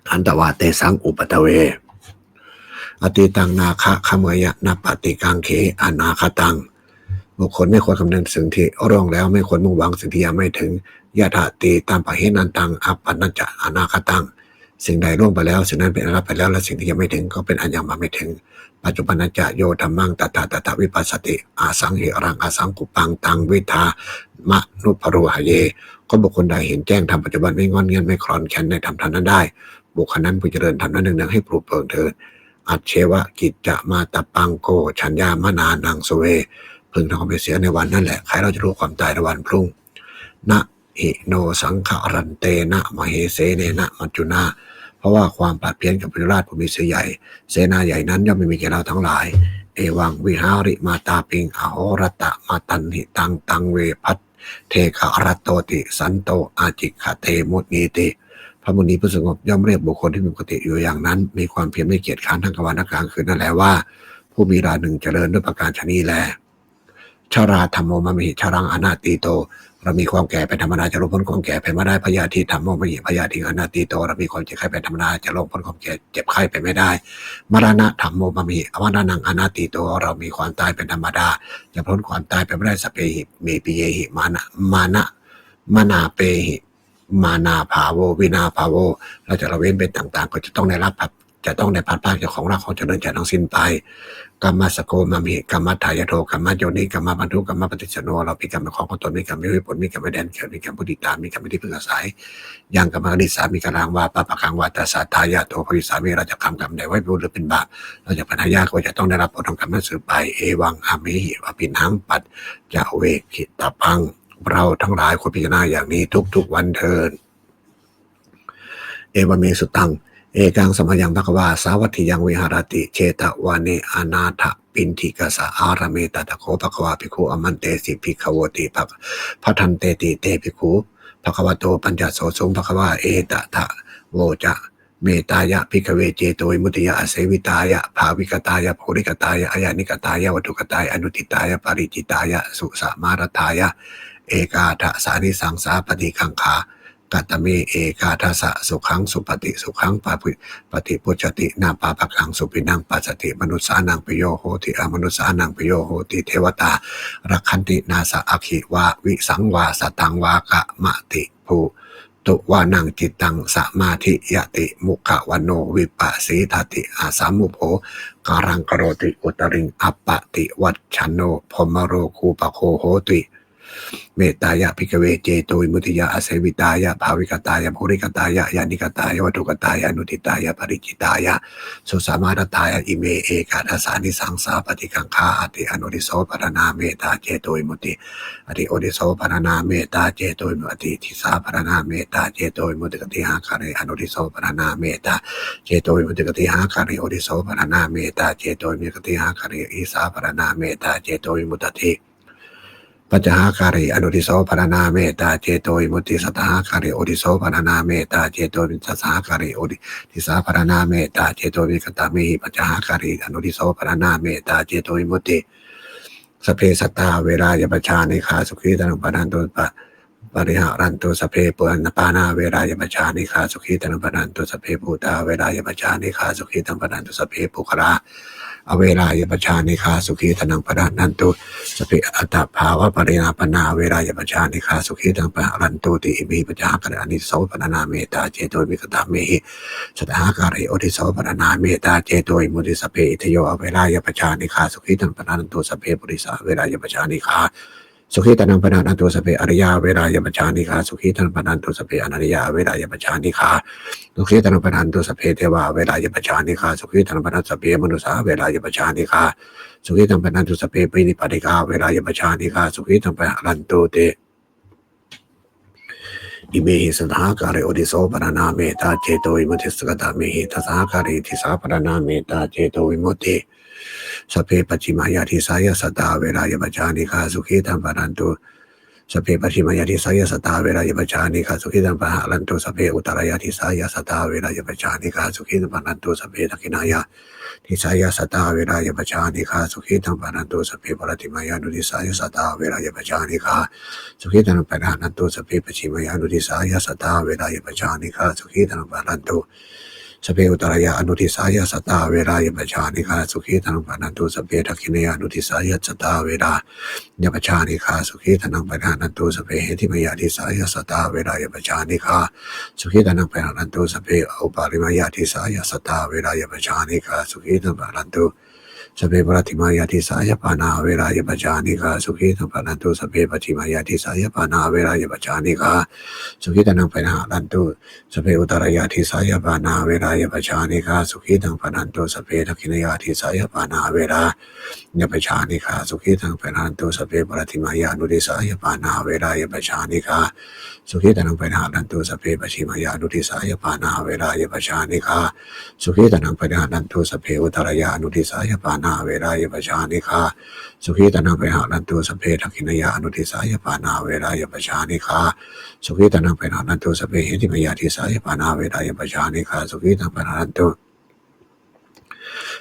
hantvā tesaṃ upaddave. Atītaṃ nākakhameyya nappaṭikaṅkhe anāgataṃ. บุคคลไม่ควรคำนึงถึงสิ่งที่ล่วงแล้ว ไม่ควรมุ่งหวังสิ่งที่ยังไม่ถึง Yadatītampahīnantaṃ appattañca anāgataṃ. สิ่งใดล่วงไปแล้ว สิ่งนั้นเป็นอันละไปแล้ว และสิ่งที่ยังไม่ถึงก็เป็นอันยังมาไม่ถึง Paccuppannañca yo dhammaṃ tattha tattha vipassati, asaṃhiraṃ asaṅkuppaṃ taṃ viddhā manubrūhaye. ก็บุคคลใดเห็นแจ้งธรรมปัจจุบัน ไม่ง่อนแง่นไม่คลอนแคลนในธรรมเท่านั้นได้ บุคคลนั้นพึงเจริญธรรมนั้นเนืองๆ ให้ปลุกเปิงเถิด Ajjeva kiccamātappaṃ ko jaññā maraṇaṃ suve. พึงทำความเพียรเสียในวันนั้นแหละ ใครเล่าจะรู้ความตายในวันพรุ่ง Na hi no saṅgarantena mahesenena maccunā. เพราะว่าความผัดเพี้ยนกับพระราชผู้มีเสนาใหญ่ เสนาใหญ่นั้นย่อมไม่มีแก่เราทั้งหลาย Evaṃvihārimātāpiṃ ahorattamatanditaṃ taṃ ve bhaddekarattoti santo ācikkhate munīti. พระมุนีผู้สงบย่อมเรียกบุคคลที่มีปกติอยู่อย่างนั้น มีความเพียรไม่เกียจคร้านทั้งกลางวันและกลางคืนนั่นแหละว่า ผู้มีราหนึ่งเจริญ ด้วยประการฉะนี้แล Jarādhammomamhi jaraṃ anatīto. เรามีความแก่เป็นธรรมดา จะล่วงพ้นความแก่ไปไม่ได้ Byādhidhammomamhi byādhiṃ anatīto. เรามีความเจ็บไข้เป็นธรรมดา จะล่วงพ้นความเจ็บไข้ไปไม่ได้ Maraṇadhammomamhi maraṇaṃ anatīto. เรามีความตายเป็นธรรมดา จะพ้นความตายไปไม่ได้ Sabbehi me piyehi mana mana manāpehi manābhāvo vinābhāvo. เราจะละเว้นเป็นต่างๆ ก็จะต้องได้รับ จะต้องได้พลัดพรากจากของรักของเจริญใจทั้งสิ้นไป Kammassako mamhi kammadāyādo kammayoni kammabandhu kammapaṭisaraṇo. เรามีกรรมเป็นของของตน มีกรรมเป็นเหตุผล มีกรรมเป็นแดนเกิด มีกรรมเป็นที่ตั้ง มีกรรมเป็นที่พึ่งอาศัย Yaṃ kammaṃ karissāmi kalyāṇaṃ vā pāpakaṃ vā tassa dāyādo bhavissāmi. เราจะทำกรรมใดไว้ ไม่ว่าบุญหรือเป็นบาป เราจะเป็นทายาทก็จะต้องได้รับผลของกรรมนั้นสืบไป Evaṃ amhehi abhiṇhaṃ paccavekkhitabbaṃ. เราทั้งหลายควรพิจารณาอย่างนี้ทุกๆ วันเถิด Evaṃ me sutaṃ. Ekaṃ samayaṃ bhagavā sāvatthiyaṃ viharati jetavane anāthapiṇḍikassa ārāme. Tatra kho bhagavā bhikkhū āmantesi bhikkhavoti. Bhadanteti te bhikkhū bhagavato paccassosuṃ. Bhagavā etadavoca. Mettāya bhikkhave cetovimuttiyā āsevitāya bhāvikatāya gahulikkatāya ayanikkatāya vatthukkattāya anuṭṭhitāya paricitāya susamāraddhāya ekādasānisaṃsā paṭiggaṇhā. Katame ekādasa? Sukhaṃ supati, sukhaṃ paṭibujjhati, na pāpakaṃ supinaṃ passati, manussānaṃ piyo hoti, amanussānaṃ piyo hoti, devatā rakkhanti, nāssa aggi vā visaṃ vā satthaṃ vā kamati, bhūtuvaṇṇaṃ cittaṃ samādhiyati, mukhavaṇṇo vippasīdati, asammūḷho kālaṃ karoti, uttariṃ appaṭivijjhanto brahmalokūpago hoti. Mettāya bhikkhave cetovimuttiyā āsevitāya bhāvigattāya bahulīgatāya yānīgatāya vatthugatāya anuṭṭhitāya paricitāya susamāraddhāya ime ekādasānisaṃsā paṭiggaṇhāti. Anuddissopadanā mettā cetovimutti. Ati uddissopadanā mettā cetovimutti. Disāpadanā mettā cetovimutti. Katihākārī anuddissopadanā mettā cetovimutti. Katihākārī uddissopadanā mettā cetovimutti. Katihākārī disāpadanā mettā cetovimuttati. Pañcahākārī anuddissopadanā mettā cetovimutti. Sattahākārī uddissopadanā mettā cetovimutti. Dasahākārī uddissopadanā mettā cetovimutti. Katamehi pañcahākārī anuddissopadanā mettā cetovimutti. Sabbe sattā averā abyāpajjhā anīghā sukhī attānaṃ pazzarantu, pariharantu. Sabbe pāṇā averā abyāpajjhā anīghā sukhī attānaṃ pazzarantu. Sabbe bhūtā averā abyāpajjhā anīghā sukhī attānaṃ pazzarantu. Sabbe puggalā averā abyāpajjhā anīghā sukhī attānaṃ pazzarantu. Sabbe attabhāvapariyāpannā averā abyāpajjhā anīghā sukhī attānaṃ pazzarantu. Imehi pañcahākārehi anuddissopadanā mettā cetovimutti. Katamehi sattahākārehi uddissopadanā mettā cetovimutti. Sabbe itthayo averā abyāpajjhā anīghā sukhī attānaṃ pazzarantu. Sabbe purisā averā abyāpajjhā anīghā sukhī attānaṃ pazzarantu. Sabbe ariyā averā abyāpajjhā anīghā sukhī attānaṃ pazzarantu. Sabbe anariyā averā abyāpajjhā anīghā sukhī attānaṃ pazzarantu. Sabbe devā averā abyāpajjhā anīghā sukhī attānaṃ pazzarantu. Sabbe manussā averā abyāpajjhā anīghā sukhī attānaṃ pazzarantu. Sabbe pāṇabhāsikā averā abyāpajjhā anīghā sukhī attānaṃ pazzarantu. Imehi sattahākārehi uddissopadanā mettā cetovimutti. Katamehi dasahākārehi disāpadanā mettā cetovimutti. Sabbe pacchimāya disāya sattā averā abyāpajjhā anīghā sukhī attānaṃ pazzarantu. Sabbe pacchimāya disāya sattā averā abyāpajjhā anīghā sukhī attānaṃ pazzarantu. Sabbe uttarāya disāya sattā averā abyāpajjhā anīghā sukhī attānaṃ pazzarantu. Sabbe dakkhiṇāya disāya sattā averā abyāpajjhā anīghā sukhī attānaṃ pazzarantu. Sabbe puratthimāya anudisāya sattā averā abyāpajjhā anīghā sukhī attānaṃ pazzarantu. Sabbe pacchimāya anudisāya sattā averā abyāpajjhā anīghā sukhī attānaṃ pazzarantu. Sabbe uttarāya anudisāya sattā averā abyāpajjhā anīghā sukhī attānaṃ pazzarantu. Sabbe dakkhiṇāya anudisāya sattā averā abyāpajjhā anīghā sukhī attānaṃ pazzarantu. Sabbe heṭṭhimāya disāya sattā averā abyāpajjhā anīghā sukhī attānaṃ pazzarantu. Sabbe uparimāya disāya sattā averā abyāpajjhā anīghā sukhī attānaṃ pazzarantu. Sabbe puratthimāya disāya pāṇā averā abyāpajjhā anīghā sukhī attānaṃ pazzarantu. Sabbe pacchimāya disāya pāṇā averā abyāpajjhā anīghā sukhī attānaṃ pazzarantu. Sabbe uttarāya disāya pāṇā averā abyāpajjhā anīghā sukhī attānaṃ pazzarantu. Sabbe dakkhiṇāya disāya pāṇā averā abyāpajjhā anīghā sukhī attānaṃ pazzarantu. Sabbe puratthimāya anudisāya pāṇā averā abyāpajjhā anīghā sukhī attānaṃ pazzarantu. Sabbe pacchimāya anudisāya pāṇā averā abyāpajjhā anīghā sukhī attānaṃ pazzarantu. Sabbe uttarāya anudisāya pāṇā averā abyāpajjhā anīghā sukhī attānaṃ pazzarantu. Sabbe dakkhiṇāya anudisāya pāṇā averā abyāpajjhā anīghā sukhī attānaṃ pazzarantu. Sabbe heṭṭhimāya disāya pāṇā averā abyāpajjhā anīghā sukhī attānaṃ pazzarantu.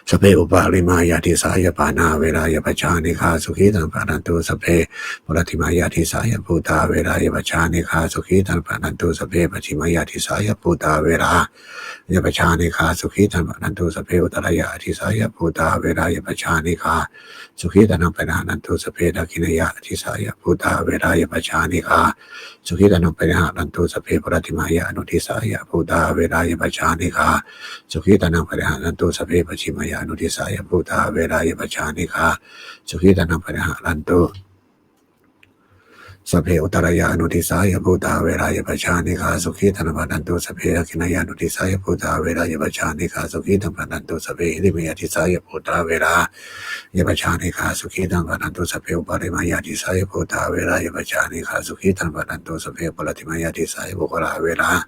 Sabbe uparimāya disāya pāṇā averā abyāpajjhā anīghā sukhī attānaṃ pazzarantu. Sabbe puratthimāya disāya bhūtā averā abyāpajjhā anīghā sukhī attānaṃ pazzarantu. Sabbe pacchimāya disāya bhūtā averā abyāpajjhā anīghā sukhī attānaṃ pazzarantu. Sabbe uttarāya disāya bhūtā averā abyāpajjhā anīghā sukhī attānaṃ pazzarantu. Sabbe dakkhiṇāya disāya bhūtā averā abyāpajjhā anīghā sukhī attānaṃ pazzarantu. Sabbe puratthimāya anudisāya bhūtā averā abyāpajjhā anīghā sukhī attānaṃ pazzarantu. Sabbe pacchimāya anudisāya bhūtā averā abyāpajjhā anīghā sukhī attānaṃ pazzarantu. Sabbe uttarāya anudisāya bhūtā averā abyāpajjhā anīghā sukhī attānaṃ pazzarantu. Sabbe dakkhiṇāya anudisāya bhūtā averā abyāpajjhā anīghā sukhī attānaṃ pazzarantu. Sabbe heṭṭhimāya disāya bhūtā averā abyāpajjhā anīghā sukhī attānaṃ pazzarantu. Sabbe uparimāya disāya bhūtā averā abyāpajjhā anīghā sukhī attānaṃ pazzarantu. Sabbe puratthimāya disāya puggalā averā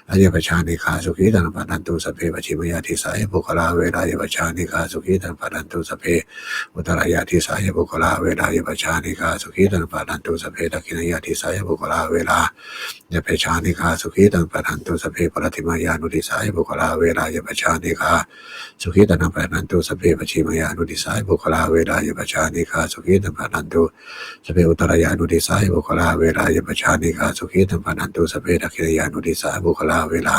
abyāpajjhā anīghā sukhī attānaṃ pazzarantu. Sabbe pacchimāya disāya puggalā averā abyāpajjhā anīghā sukhī attānaṃ pazzarantu. Sabbe uttarāya disāya puggalā averā abyāpajjhā anīghā sukhī attānaṃ pazzarantu. Sabbe dakkhiṇāya disāya puggalā averā abyāpajjhā anīghā sukhī attānaṃ pazzarantu. Sabbe puratthimāya anudisāya puggalā averā abyāpajjhā anīghā sukhī attānaṃ pazzarantu. Sabbe pacchimāya anudisāya puggalā averā abyāpajjhā anīghā sukhī attānaṃ pazzarantu. Sabbe uttarāya anudisāya puggalā averā abyāpajjhā anīghā sukhī attānaṃ pazzarantu. Sabbe dakkhiṇāya anudisāya puggalā averā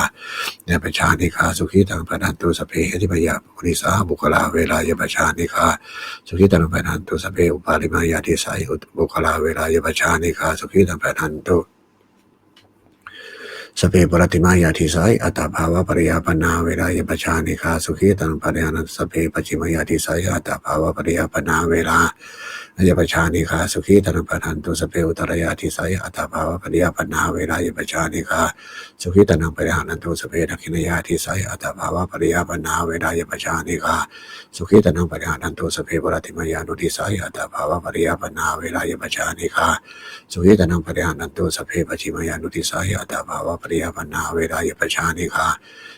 abyāpajjhā anīghā sukhī attānaṃ pazzarantu. Sabbe heṭṭhimāya anudisāya puggalā averā abyāpajjhā anīghā sukhī attānaṃ pazzarantu. Sabbe uparimāya disāya puggalā averā abyāpajjhā anīghā sukhī attānaṃ pazzarantu. Sabbe puratthimāya disāya attabhāvapariyāpannā averā abyāpajjhā anīghā sukhī attānaṃ pazzarantu. Sabbe pacchimāya disāya attabhāvapariyāpannā averā abyāpajjhā anīghā sukhī attānaṃ pariharantu. Sabbe uttarāya disāya attabhāvapariyāpannā averā abyāpajjhā anīghā sukhī attānaṃ pariharantu. Sabbe dakkhiṇāya disāya attabhāva pariyāpannā averā abyāpajjhā anīghā sukhī attānaṃ pariharantu. Sabbe puratthimāya anudisāya attabhāva pariyāpannā averā abyāpajjhā anīghā sukhī attānaṃ pariharantu. Sabbe pacchimāya anudisāya attabhāva pariyāpannā averā abyāpajjhā anīghā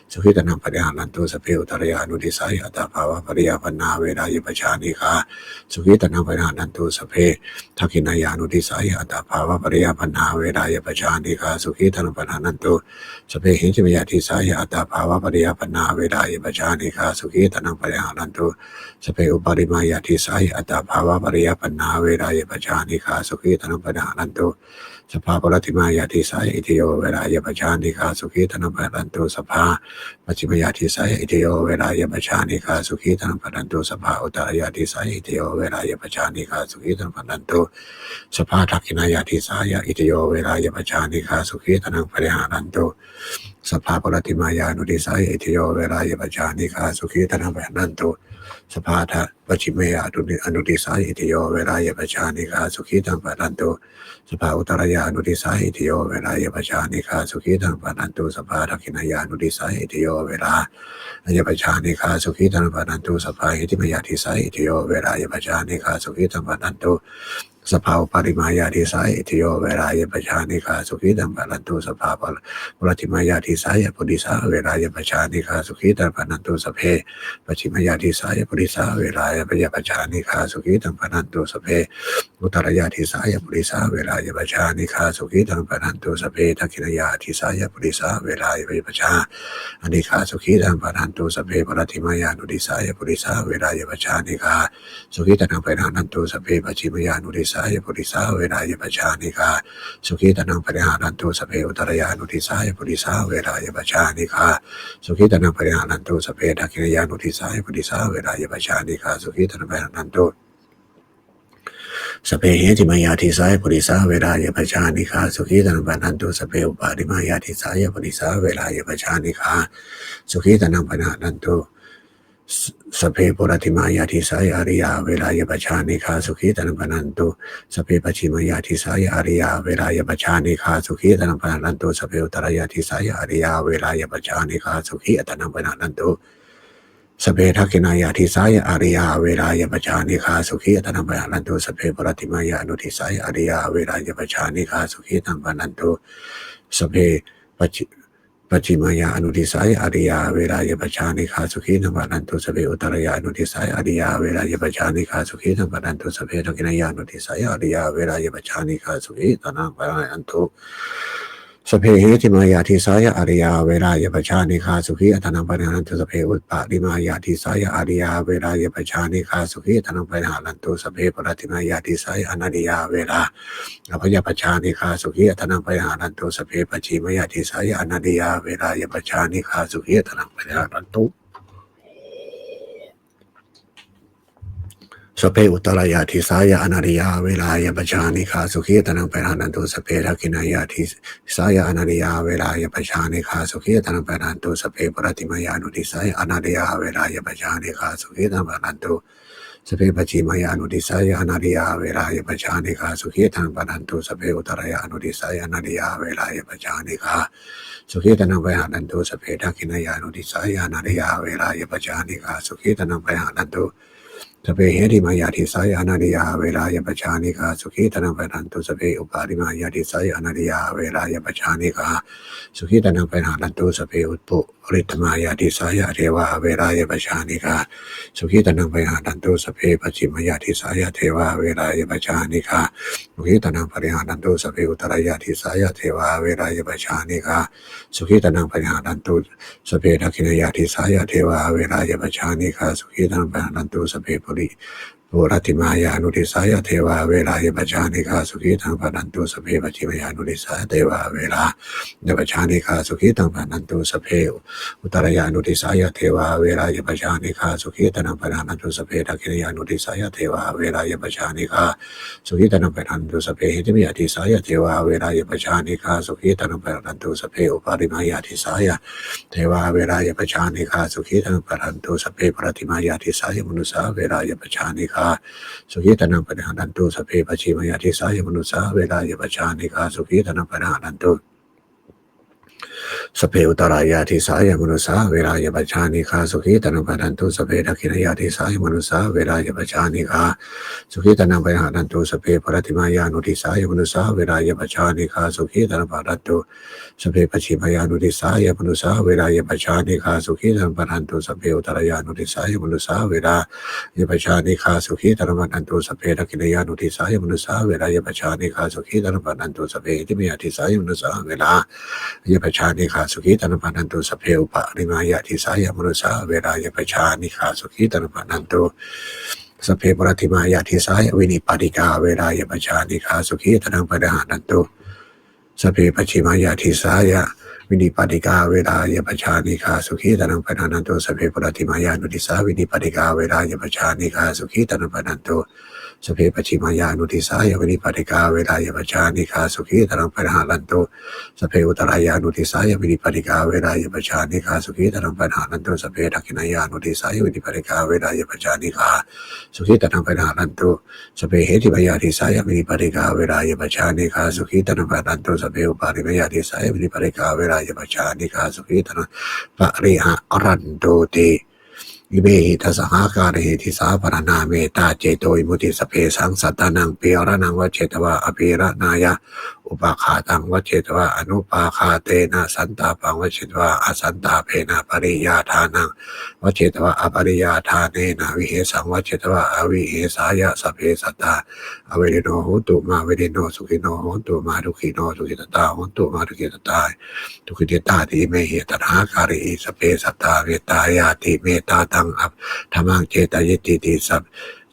sukhī attānaṃ pariharantu. Sabbe uttarāya anudisāya attabhāva pariyāpannā averā abyāpajjhā anīghā sukhī attānaṃ pariharantu. Sabbe dakkhiṇāya anudisāya attabhāva pariyāpannā averā abyāpajjhā anīghā sukhī attānaṃ pariharantu. Sabbe heṭṭhimāya disāya attabhāva pariyāpannā averā abyāpajjhā anīghā sukhī attānaṃ pariharantu. Sabbe uparimāya disāya attabhāva pariyāpannā averā abyāpajjhā anīghā sukhī attānaṃ pariharantu. Sabbā puratthimāya disāya itthiyo averā abyāpajjhā anīghā sukhī attānaṃ pariharantu. Sabbā pacchimāya disāya itthiyo averā abyāpajjhā anīghā sukhī attānaṃ pariharantu. Sabbā uttarāya disāya itthiyo averā abyāpajjhā anīghā sukhī attānaṃ pariharantu. Sabbā dakkhiṇāya disāya itthiyo averā abyāpajjhā anīghā sukhī attānaṃ pariharantu. Sabbā puratthimāya anudisāya itthiyo averā abyāpajjhā anīghā sukhī attānaṃ pariharantu. Sabbā pacchimāya anudisāya itthiyo averā abyāpajjhā anīghā sukhī attānaṃ pariharantu. Sabbā uttarāya anudisāya itthiyo averā abyāpajjhā anīghā sukhī attānaṃ pariharantu. Sabbā dakkhiṇāya anudisāya itthiyo averā abyāpajjhā anīghā sukhī attānaṃ pariharantu. Sabbā heṭṭhimāya disāya itthiyo averā abyāpajjhā anīghā sukhī attānaṃ pariharantu. Sabbā uparimāya disāya itthiyo averā abyāpajjhā anīghā sukhī attānaṃ pariharantu. Sabbā puratthimāya disāya purisā averā abyāpajjhā anīghā sukhī attānaṃ pariharantu. Sabbe pacchimāya disāya purisā averā abyāpajjhā anīghā sukhī attānaṃ pariharantu. Sabbe uttarāya disāya purisā averā abyāpajjhā anīghā sukhī attānaṃ pariharantu. Sabbe dakkhiṇāya disāya purisā averā abyāpajjhā anīghā sukhī attānaṃ pariharantu. Sabbe puratthimāya anudisāya purisā averā abyāpajjhā anīghā sukhī attānaṃ pariharantu. Sabbe pacchimāya anudisāya purisā averā abyāpajjhā anīghā sukhī attānaṃ pariharantu. Sabbe uttarāya anudisāya purisā averā abyāpajjhā anīghā sukhī attānaṃ pariharantu. Sabbe dakkhiṇāya anudisāya purisā averā abyāpajjhā anīghā sukhī attānaṃ pariharantu. Sabbe heṭṭhimāya disāya purisā averā abyāpajjhā anīghā sukhī attānaṃ pariharantu. Sabbe uparimāya disāya purisā averā abyāpajjhā anīghā sukhī attānaṃ pariharantu. Sabbe puratthimāya disāya ariyā averā abyāpajjhā anīghā sukhī attānaṃ pariharantu. Sabbe pacchimāya disāya ariyā averā abyāpajjhā anīghā sukhī attānaṃ pariharantu. Sabbe uttarāya disāya ariyā averā abyāpajjhā anīghā sukhī attānaṃ pariharantu. Sabbe dakkhiṇāya disāya ariyā averā abyāpajjhā anīghā sukhī attānaṃ pariharantu. Sabbe puratthimāya anudisāya ariyā averā abyāpajjhā anīghā sukhī attānaṃ pariharantu. Sabbe pacchimāya anudisāya ariyā averā abyāpajjhā anīghā sukhī attānaṃ pariharantu. Sabbe uttarāya anudisāya ariyā averā abyāpajjhā anīghā sukhī attānaṃ pariharantu. Sabbe dakkhiṇāya anudisāya ariyā averā abyāpajjhā anīghā sukhī attānaṃ pariharantu. Sabbe heṭṭhimāya disāya ariyā averā abyāpajjhā anīghā sukhī attānaṃ pariharantu. Sabbe uparimāya disāya ariyā averā abyāpajjhā anīghā sukhī attānaṃ pariharantu. Sabbe puratthimāya disāya anariyā averā abyāpajjhā anīghā sukhī attānaṃ pariharantu. Sabbe pacchimāya disāya anariyā averā abyāpajjhā anīghā sukhī attānaṃ pariharantu. Sabbe uttarāya disāya anariyā averā abyāpajjhā anīghā sukhī attānaṃ pariharantu. Sabbe dakkhiṇāya disāya anariyā averā abyāpajjhā anīghā sukhī attānaṃ pariharantu. Sabbe puratthimāya anudisāya anariyā averā abyāpajjhā anīghā sukhī attānaṃ pariharantu. Sabbe pacchimāya anudisāya anariyā averā abyāpajjhā anīghā sukhī attānaṃ pariharantu. Sabbe uttarāya anudisāya anariyā averā abyāpajjhā anīghā sukhī attānaṃ pariharantu. Sabbe dakkhiṇāya anudisāya anariyā averā abyāpajjhā anīghā sukhī attānaṃ pariharantu. Sabbe heṭṭhimāya disāya anariyā averā abyāpajjhā anīghā sukhī attānaṃ pariharantu. Sabbe uparimāya disāya anariyā averā abyāpajjhā anīghā sukhī attānaṃ pariharantu. Sabbe uparitthimāya disāya devā averā abyāpajjhā anīghā sukhī attānaṃ pariharantu. Sabbe pacchimāya disāya devā averā abyāpajjhā anīghā sukhī attānaṃ pariharantu. Sabbe uttarāya disāya devā averā abyāpajjhā anīghā sukhī attānaṃ pariharantu. Sabbe dakkhiṇāya disāya devā averā abyāpajjhā anīghā sukhī attānaṃ pariharantu. Sabbe puri puratthimāya anudisāya devā averā abyāpajjhā anīghā sukhī attānaṃ pariharantu. Sabbe pacchimāya anudisāya devā averā abyāpajjhā anīghā sukhī attānaṃ pariharantu. Sabbe uttarāya anudisāya devā averā abyāpajjhā anīghā sukhī attānaṃ pariharantu. Sabbe dakkhiṇāya anudisāya devā averā abyāpajjhā anīghā sukhī attānaṃ pariharantu. Sabbe heṭṭhimāya disāya devā averā abyāpajjhā anīghā sukhī attānaṃ pariharantu. Sabbe uparimāya disāya devā averā abyāpajjhā anīghā sukhī attānaṃ pariharantu. Sabbe puratthimāya disāya manussā averā abyāpajjhā anīghā sukhī attānaṃ pariharantu. Sabbe pacchimāya disāya manussā averā abyāpajjhā anīghā sukhī attānaṃ pariharantu. Sabbe uttarāya disāya manussā averā abyāpajjhā anīghā sukhī attānaṃ pariharantu. Sabbe dakkhiṇāya disāya manussā averā abyāpajjhā anīghā sukhī attānaṃ pariharantu. Sabbe puratthimāya anudisāya manussā averā abyāpajjhā anīghā sukhī attānaṃ pariharantu. Sabbe pacchimāya anudisāya manussā averā abyāpajjhā anīghā sukhī attānaṃ pariharantu. Sabbe uttarāya anudisāya manussā averā abyāpajjhā anīghā sukhī attānaṃ pariharantu. Sabbe dakkhiṇāya anudisāya manussā averā abyāpajjhā anīghā sukhī attānaṃ pariharantu. Sabbe heṭṭhimāya disāya manussā averā abyāpajjhā anīghā sukhī attānaṃ pariharantu. Sabbe uparimāya disāya manussā averā abyāpajjhā anīghā sukhī attānaṃ pariharantu. Sabbe puratthimāya disāya vinipātikā averā abyāpajjhā anīghā sukhī attānaṃ pariharantu. Sabbe pacchimāya disāya vinipātikā averā abyāpajjhā anīghā sukhī attānaṃ pariharantu. Sabbe puratthimāya anudisā vinipātikā averā abyāpajjhā anīghā sukhī attānaṃ pariharantu. Sabbe pacchimāya anudisāya vinipātikā averā abyāpajjhā anīghā sukhī attānaṃ pariharantu. Sabbe uttarāya anudisāya vinipātikā averā abyāpajjhā anīghā sukhī attānaṃ pariharantu. Sabbe dakkhiṇāya anudisāya vinipātikā averā abyāpajjhā anīghā sukhī attānaṃ pariharantu. Sabbe heṭṭhimāya disāya vinipātikā averā abyāpajjhā anīghā sukhī attānaṃ pariharantu. Sabbe uparimāya disāya vinipātikā averā abyāpajjhā anīghā sukhī attānaṃ pariharantu ti. Imehi dasahākārehi disāpharaṇā mettācetovimutti. Sabbesaṃ sattānaṃ pīḷanaṃ vajjetvā apīḷanāya, upāghātaṃ vajjetvā anupāghātena, santāpaṃ vajjetvā asantāpena, pariyādānaṃ vajjetvā apariyādānena, vihesaṃ vajjetvā avihesāya, sabbe sattā averino hontu mā verino, sukhino hontu mā dukkhino, sukhitattā hontu mā dukkhitattāti. Imehi dasahākārehi sabbe satte mettāya ti. Mettā taṃ dhammaṃ cetavimuttiti. Sab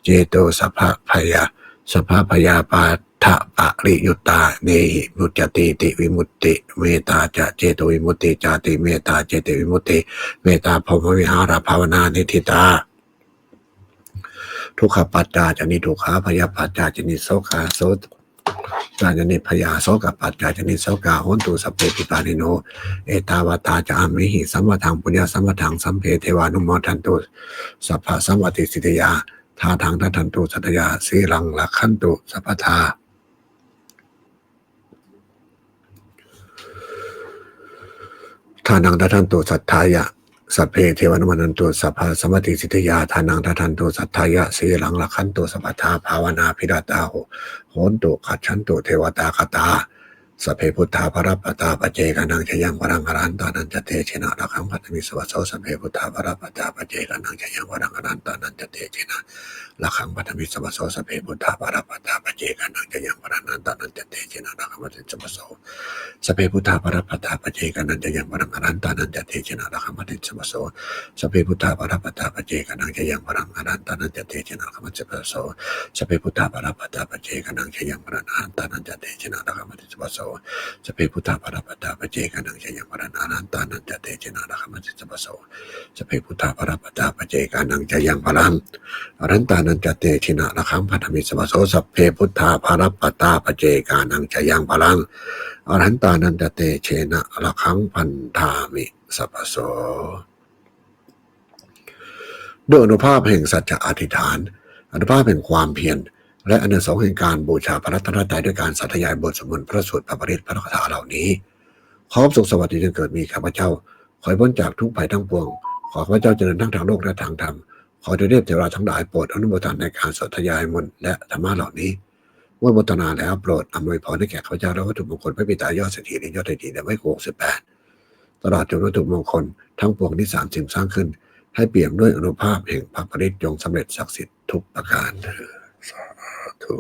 ceto sabbabhaya sabbabhayāpādapariyuttānehi muccatīti vimutti. Mettā ca cetovimutti cāti. Mettā cetovimutti. Mettābrahmavihārabhāvanā niṭṭhitā. Dukkhappattā ca niddukkhā bhayappattā ca nissokā so ca nibbhayā sokappattā ca nissokā hontu sabbepi pāṇino. Ettāvatā ca amhehi sambhataṃ puññasampadaṃ sabbe devānumodantu sabbasampattisiddhiyā. Dānaṃ dadantu saddhāya sīlaṃ rakkhantu sabbadā. Dānaṃ dadantu saddhāya sabbe devānumodantu sabbasampattisiddhiyā. Dānaṃ dadantu saddhāya sīlaṃ rakkhantu sabbadā. Bhāvanābhiratā ho hontu gacchantu devatāgatā. Sabbe buddhā balappattā paccekānañca yaṃ balaṃ arahantānañca tejena rakkhaṃ bandhāmi sabbaso. Sabbe buddhā balappattā paccekānañca yaṃ balaṃ arahantānañca tejena rakkhaṃ bandhāmi sabbaso. Sabbe buddhā balappattā paccekānañca yaṃ balaṃ arahantānañca tejena rakkhaṃ bandhāmi sabbaso. Sabbe buddhā balappattā paccekānañca yaṃ balaṃ arahantānañca tejena rakkhaṃ bandhāmi sabbaso. Sabbe buddhā balappattā paccekānañca yaṃ balaṃ arahantānañca tejena rakkhaṃ bandhāmi sabbaso. Sabbe buddhā balappattā paccekānañca yaṃ balaṃ arahantānañca tejena rakkhaṃ bandhāmi sabbaso. Sabbe buddhā balappattā paccekānañca yaṃ balaṃ arahantānañca tejena rakkhaṃ bandhāmi sabbaso. Sabbe buddhā balappattā paccekānañca yaṃ balaṃ arahantānañca tejena rakkhaṃ bandhāmi sabbaso. Sabbe buddhā balappattā paccekānañca yaṃ balaṃ arahantānañca tejena rakkhaṃ bandhāmi sabbaso. ด้วยอานุภาพแห่งสัจจะอธิษฐาน อานุภาพแห่งความเพียร และอานิสงส์แห่งการบูชาพระรัตนตรัยด้วยการสาธยายบทสวดมนต์พระสูตร พระปริตร พระคาถาเหล่านี้ ความสุขสวัสดีจงเกิดมีข้าพเจ้า ขอให้พ้นจากทุกข์ภัยทั้งปวง ขอข้าพเจ้าเจริญทั้งทางโลกและทางธรรม ขอเทพเทวดาทั้งหลายโปรดอนุโมทนาในการสาธยายมนต์และธรรมะเหล่านี้ เมื่ออนุโมทนาแล้วโปรดอำนวยพรให้แก่ข้าพเจ้าและวัตถุมงคลพระปิดตายอดเศรษฐี และยอดเศรษฐีในวัยหกสิบแปด ตลอดจนวัตถุมงคลทั้งปวงที่สามสิบสร้างขึ้น ให้เปี่ยมด้วยอานุภาพแห่งพระปริตร จงสำเร็จศักดิ์สิทธิ์ทุกประการเทอญ สาธุ